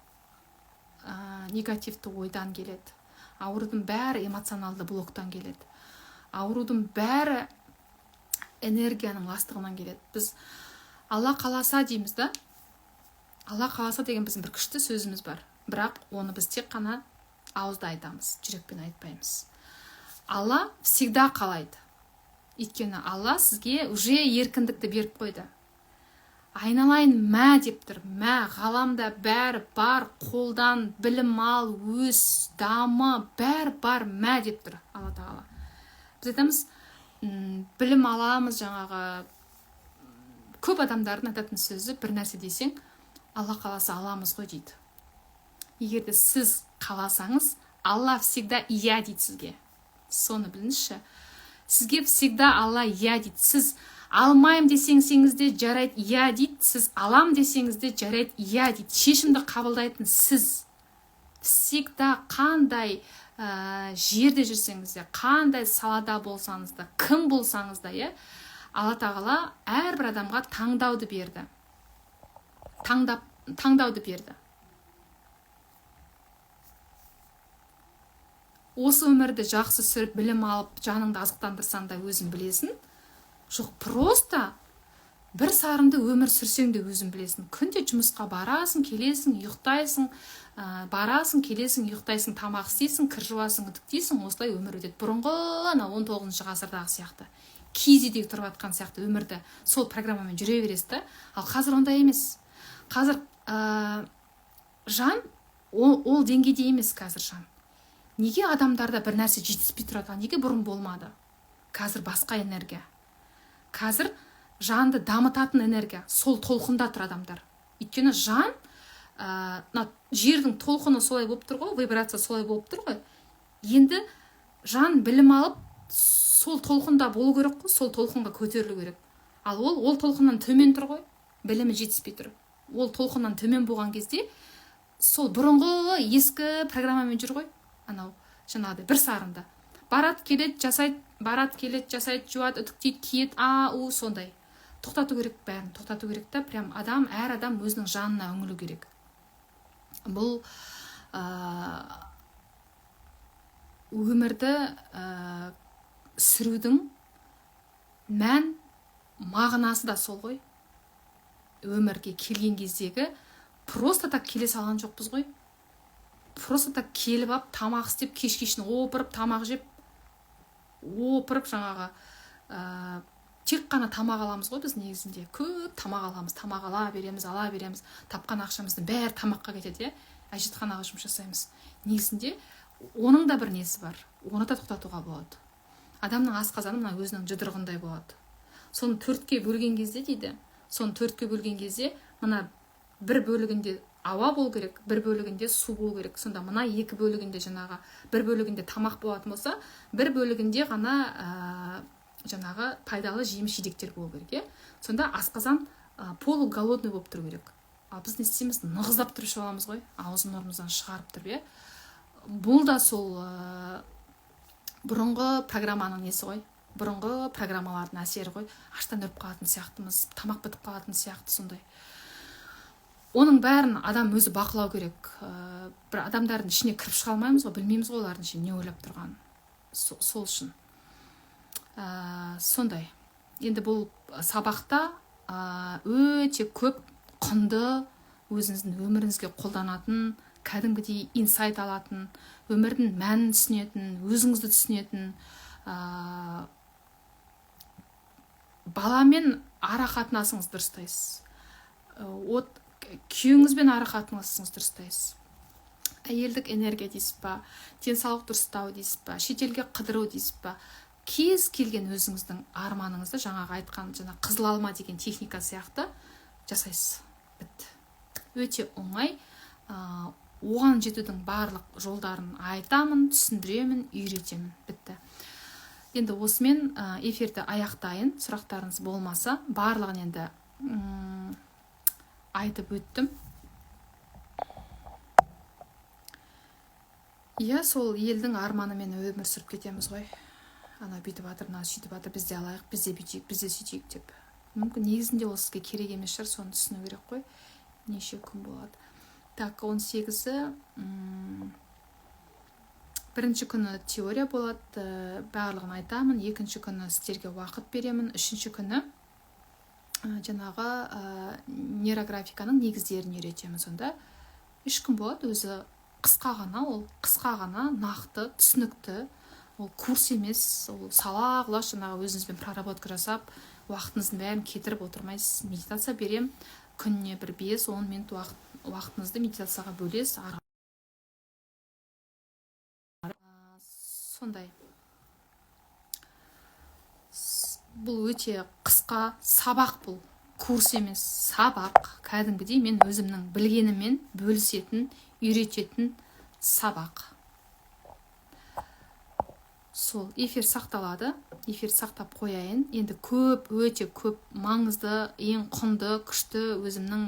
негативті ойдан келеді, аурудың бәрі эмоционалды блоктан келеді, аурудың бәрі энергияның ластығынан келеді. Біз «Алла қаласа» дейміз да. «Алла қаласа» деген біздің бір күшті сөзіміз бар, бірақ оны біз тек қана ауызда айтамыз, жүрекпен айтпаймыз. Алла всегда қалайды, өйткені Алла сізге уже еркіндікті беріп қойды. «Айналайын, мә», – деп тұр. Мә, ғаламда бәрі бар, қолдан, білім ал, өс, дамы, бәрі бар, мә деп тұр Алла Тағала. Біз айтамыз: «Білім аламыз». Жаңағы көп адамдардың айтатын сөзі: бір нәрсе десең, «Алла қаласа, аламыз ғой», – дейді. Егер де сіз қаласаңыз, Алла всегда «иә» дейді сізге, соны біліңізші. Сізге всегда Алла «иә» дейді. Сіз «алмаймын» десеңіз де, «жарайды, иә» дейді. Сіз «алам» десеңіз де, «жарайды, иә» дейді. Шешімді қабылдайтын сіз. Всегда қандай жерде жүрсеңіз де, қандай салада болсаңыз да, кім болсаңыз да, иә, Алла Тағала әрбір адамға таңдауды берді, таңдап, таңдауды берді. Осы өмірді жақсы сүріп, білім алып, жаныңды азықтандырсаң да, өзің білесің. Жоқ, просто Бір сарынды өмір сүрсең де өзің білесің. Күнде жұмысқа барасың, келесің, ұйықтайсың, барасың, келесің, ұйықтайсың, тамақ істейсің, кір жуасың, үтіктейсің, осылай өмір өтеді. Бұрынғы ана 19 ғасырдағы сияқты, киіз үйдегі тұрып жатқан сияқты өмірді сол программамен жүре бересіз да. Ал қазір ондай емес. Қазір жан ол деңгейде емес қазір жан. Неге адамдарда бір нәрсе жетіспей тұрады? Неге бұрын болмады? Қазір басқа энергия. Қазір жанды дамытатын энергия, сол толқында тұр адамдар. Өйткені жан, мына жердің толқыны солай болып тұр ғой, вибрация солай болып тұр ғой. Енді жан білім алып, сол толқында болу керек қой, сол толқынға көтерілу керек. Ал ол толқыннан төмен тұр ғой, білімі жетіспей тұр. Ол толқыннан төмен болған кезде сол бұрынғы ескі программамен жүр ғой, анау жаңағыдай бір сарында. Барады, келеді, жасайды, барады, келеді, жасайды, жуады, үтіктейді, киеді, у сондай. Тоқтату керек бәрін, тоқтату керек та, прям адам, әр адам өзінің жанына үңілу керек. Бұл өмірді сүрудің мән мағынасы да сол ғой. Өмірге келген кездегі просто так келе салған жоқпыз ғой. Просто так келіп алып, тамақ істеп, кеш кешін опырып тамақ жеп, опырып жаңағы тек қана тамақ аламыз ғой біз негізінде. Көп тамақ аламыз, тамақ ала береміз, ала береміз. Тапқан ақшамыздың бәрі тамаққа кетеді, иә? Әжетханаға жұмыс жасаймыз. Негізінде оның да бір несі бар, оны да тоқтатуға болады. Адамның асқазаны мына өзінің жұдырығындай болады. Соны төртке бөлген кезде дейді, соны төртке бөлген кезде мына бір бөлігінде ауа болу керек, бір бөлігінде су болу керек. Сонда мына екі бөлігінде жаңағы бір бөлігінде тамақ болатын болса, бір бөлігінде ғана жаңағы пайдалы жеміс жидектер болу керек, иә? Сонда асқазан полуголодный болып тұру керек. Ал біз не істейміз? Нығыздап тұрып ішіп аламыз ғой, аузы мұрнымыздан шығарып тұрып, иә? Бұл да сол бұрынғы программаның несі ғой, бұрынғы программалардың әсері ғой. Аштан өліп қалатын сияқтымыз, тамақ бітіп қалатын сияқты сондай. Оның бәрін адам өзі бақылау керек. Бір адамдардың ішіне кіріп шыға алмаймыз ғой, білмейміз ғой олардың ішінде не ойлап тұрғанын. Сол үшін сондай. Енді бұл сабақта өте көп құнды, өзіңіздің өміріңізге қолданатын, кәдімгідей инсайт алатын, өмірдің мәнін түсінетін, өзіңізді түсінетін, баламен ара қатынасыңызды дұрыстайсыз, от күйеуіңізбен ара қатынасыңызды дұрыстайсыз, әйелдік энергия дейсіз ба, денсаулық дұрыстау дейсіз ба, шетелге қыдыру дейсіз ба, кез келген өзіңіздің арманыңызды жаңағы айтқан жаңа қызыл алма деген техника сияқты жасайсыз. Бітті. Өте оңай. Оған жетудің барлық жолдарын айтамын, түсіндіремін, үйретемін. Бітті. Енді осымен эфирді аяқтайын. Сұрақтарыңыз болмаса, барлығын енді айтып өттім. Иә, сол елдің арманымен өмір сүріп кетеміз ғой. Ана бүйтіп жатыр, мына сөйтіп жатыр, біз де алайық, біз де бүйтейік, біз де сөйтейік деп. Мүмкін негізінде ол сізге керек емес шығар, соны түсіну керек қой. Неше күн болады? Так, 18-і, бірінші күні теория болады, барлығын айтамын. Екінші күні сіздерге уақыт беремін. Үшінші күні жаңағы нейрографиканың негіздерін үйретемін. Сонда 3 күн болады, өзі қысқа ғана, ол қысқа ғана, нақты, түсінікті. Ол курс емес, ол сала құлаш жаңағы өзіңізбен проработка жасап, уақытыңыздың бәрін кетіріп отырмайсыз. Медитация берем, күніне бір 5-10 минут уақытыңызды медитацияға бөлесіз. Сондай. Бұл өте қысқа сабақ, бұл курс емес, сабақ. Кәдімгідей мен өзімнің білгеніммен бөлісетін, үйрететін сабақ. Сол эфир сақталады, эфир сақтап қояйын. Енді көп, өте көп маңызды, ең құнды, күшті өзімнің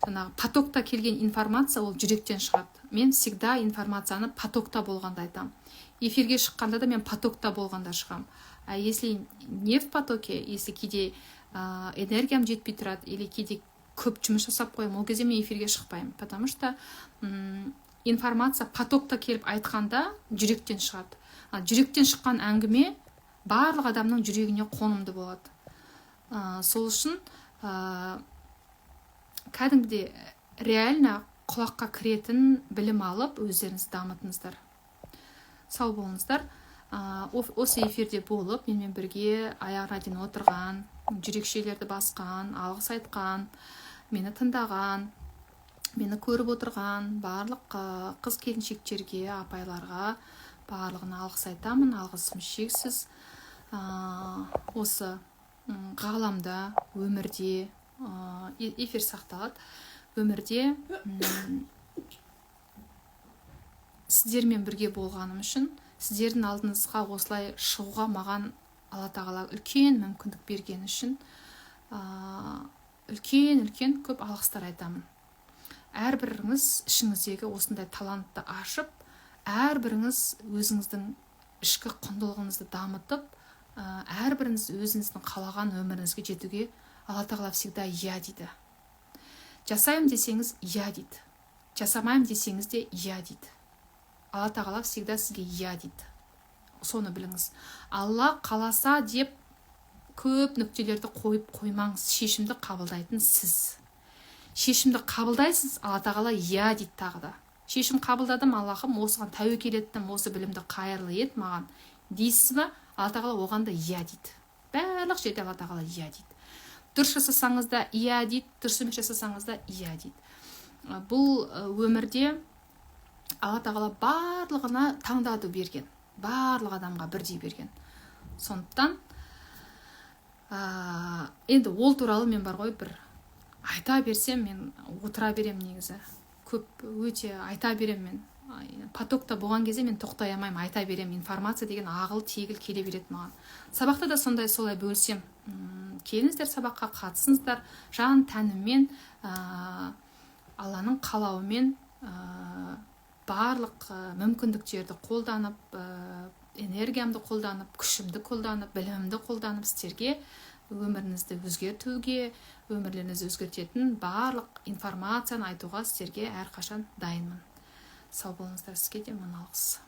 жаңағы потокта келген информация, ол жүректен шығады. Мен всегда информацияны потокта болғанда айтамын. Эфирге шыққанда да мен потокта болғанда шығамын. А если не в потоке, если кейде энергиям жетпей тұрады или кейде көп жұмыс жасап қоямын, ол кезде мен эфирге шықпаймын, потому что информация потокта келіп айтқанда жүректен шығады. Ал жүректен шыққан әңгіме барлық адамның жүрегіне қонымды болады. Сол үшін кәдімгідей реально құлаққа кіретін білім алып, өздеріңізді дамытыңыздар. Сау болыңыздар. Осы эфирде болып, менімен бірге аяғына дейін отырған, жүрекшелерді басқан, алғыс айтқан, мені тыңдаған, мені көріп отырған барлық қыз келіншектерге, апайларға, барлығына алғыс айтамын. Алғысым шексіз. Осы ғаламда, өмірде, эфир сақталады, өмірде сіздермен бірге болғаным үшін, сіздердің алдыңызға осылай шығуға маған Алла Тағала үлкен мүмкіндік бергені үшін үлкен үлкен көп алғыстар айтамын. Әрбіріңіз ішіңіздегі осындай талантты ашып, әрбіріңіз өзіңіздің ішкі құндылығыңызды дамытып, әрбіріңіз өзіңіздің қалаған өміріңізге жетуге Алла Тағала всегда «иә» дейді. Жасаймын десеңіз, «иә» дейді, жасамаймын десеңіз де, «иә» дейді. Алла Тағала всегда сізге «иә» дейді, соны біліңіз. Алла қаласа деп көп нүктелерді қойып қоймаңыз. Шешімді қабылдайтын сіз. Шешімді қабылдайсыз, Алла Тағала «иә» дейді. Тағы да «Шешім қабылдадым, Аллахым, осыған тәуекел еттім, осы білімді қайырлы ет маған» дейсіз ба, Алла Тағала оған да «иә» дейді. Барлық жерде Алла Тағала «иә» дейді. Дұрыс жасасаңыз да, «иә» дейді, дұрыс емес жасасаңыз да, «иә» дейді. Бұл өмірде Алла Тағала барлығына таңдауды берген, барлық адамға бірдей берген. Сондықтан енді ол туралы мен бар ғой, бір айта берсем, мен отыра беремін негізі, көп өте айта беремін. Мен потокта болған кезде мен тоқтай алмаймын, айта беремін. Информация деген ағыл тегіл келе береді маған. Сабақта да сондай, солай бөлісем. Келіңіздер, сабаққа қатысыңыздар. Жан тәніммен, Алланың қалауымен, барлық мүмкіндіктерді қолданып, энергиямды қолданып, күшімді қолданып, білімімді қолданып, сіздерге өміріңізді өзгертуге, өмірлеріңізді өзгертетін барлық информацияны айтуға сіздерге әрқашан дайынмын. Сау болыңыздар! Сізге де мың алғыс.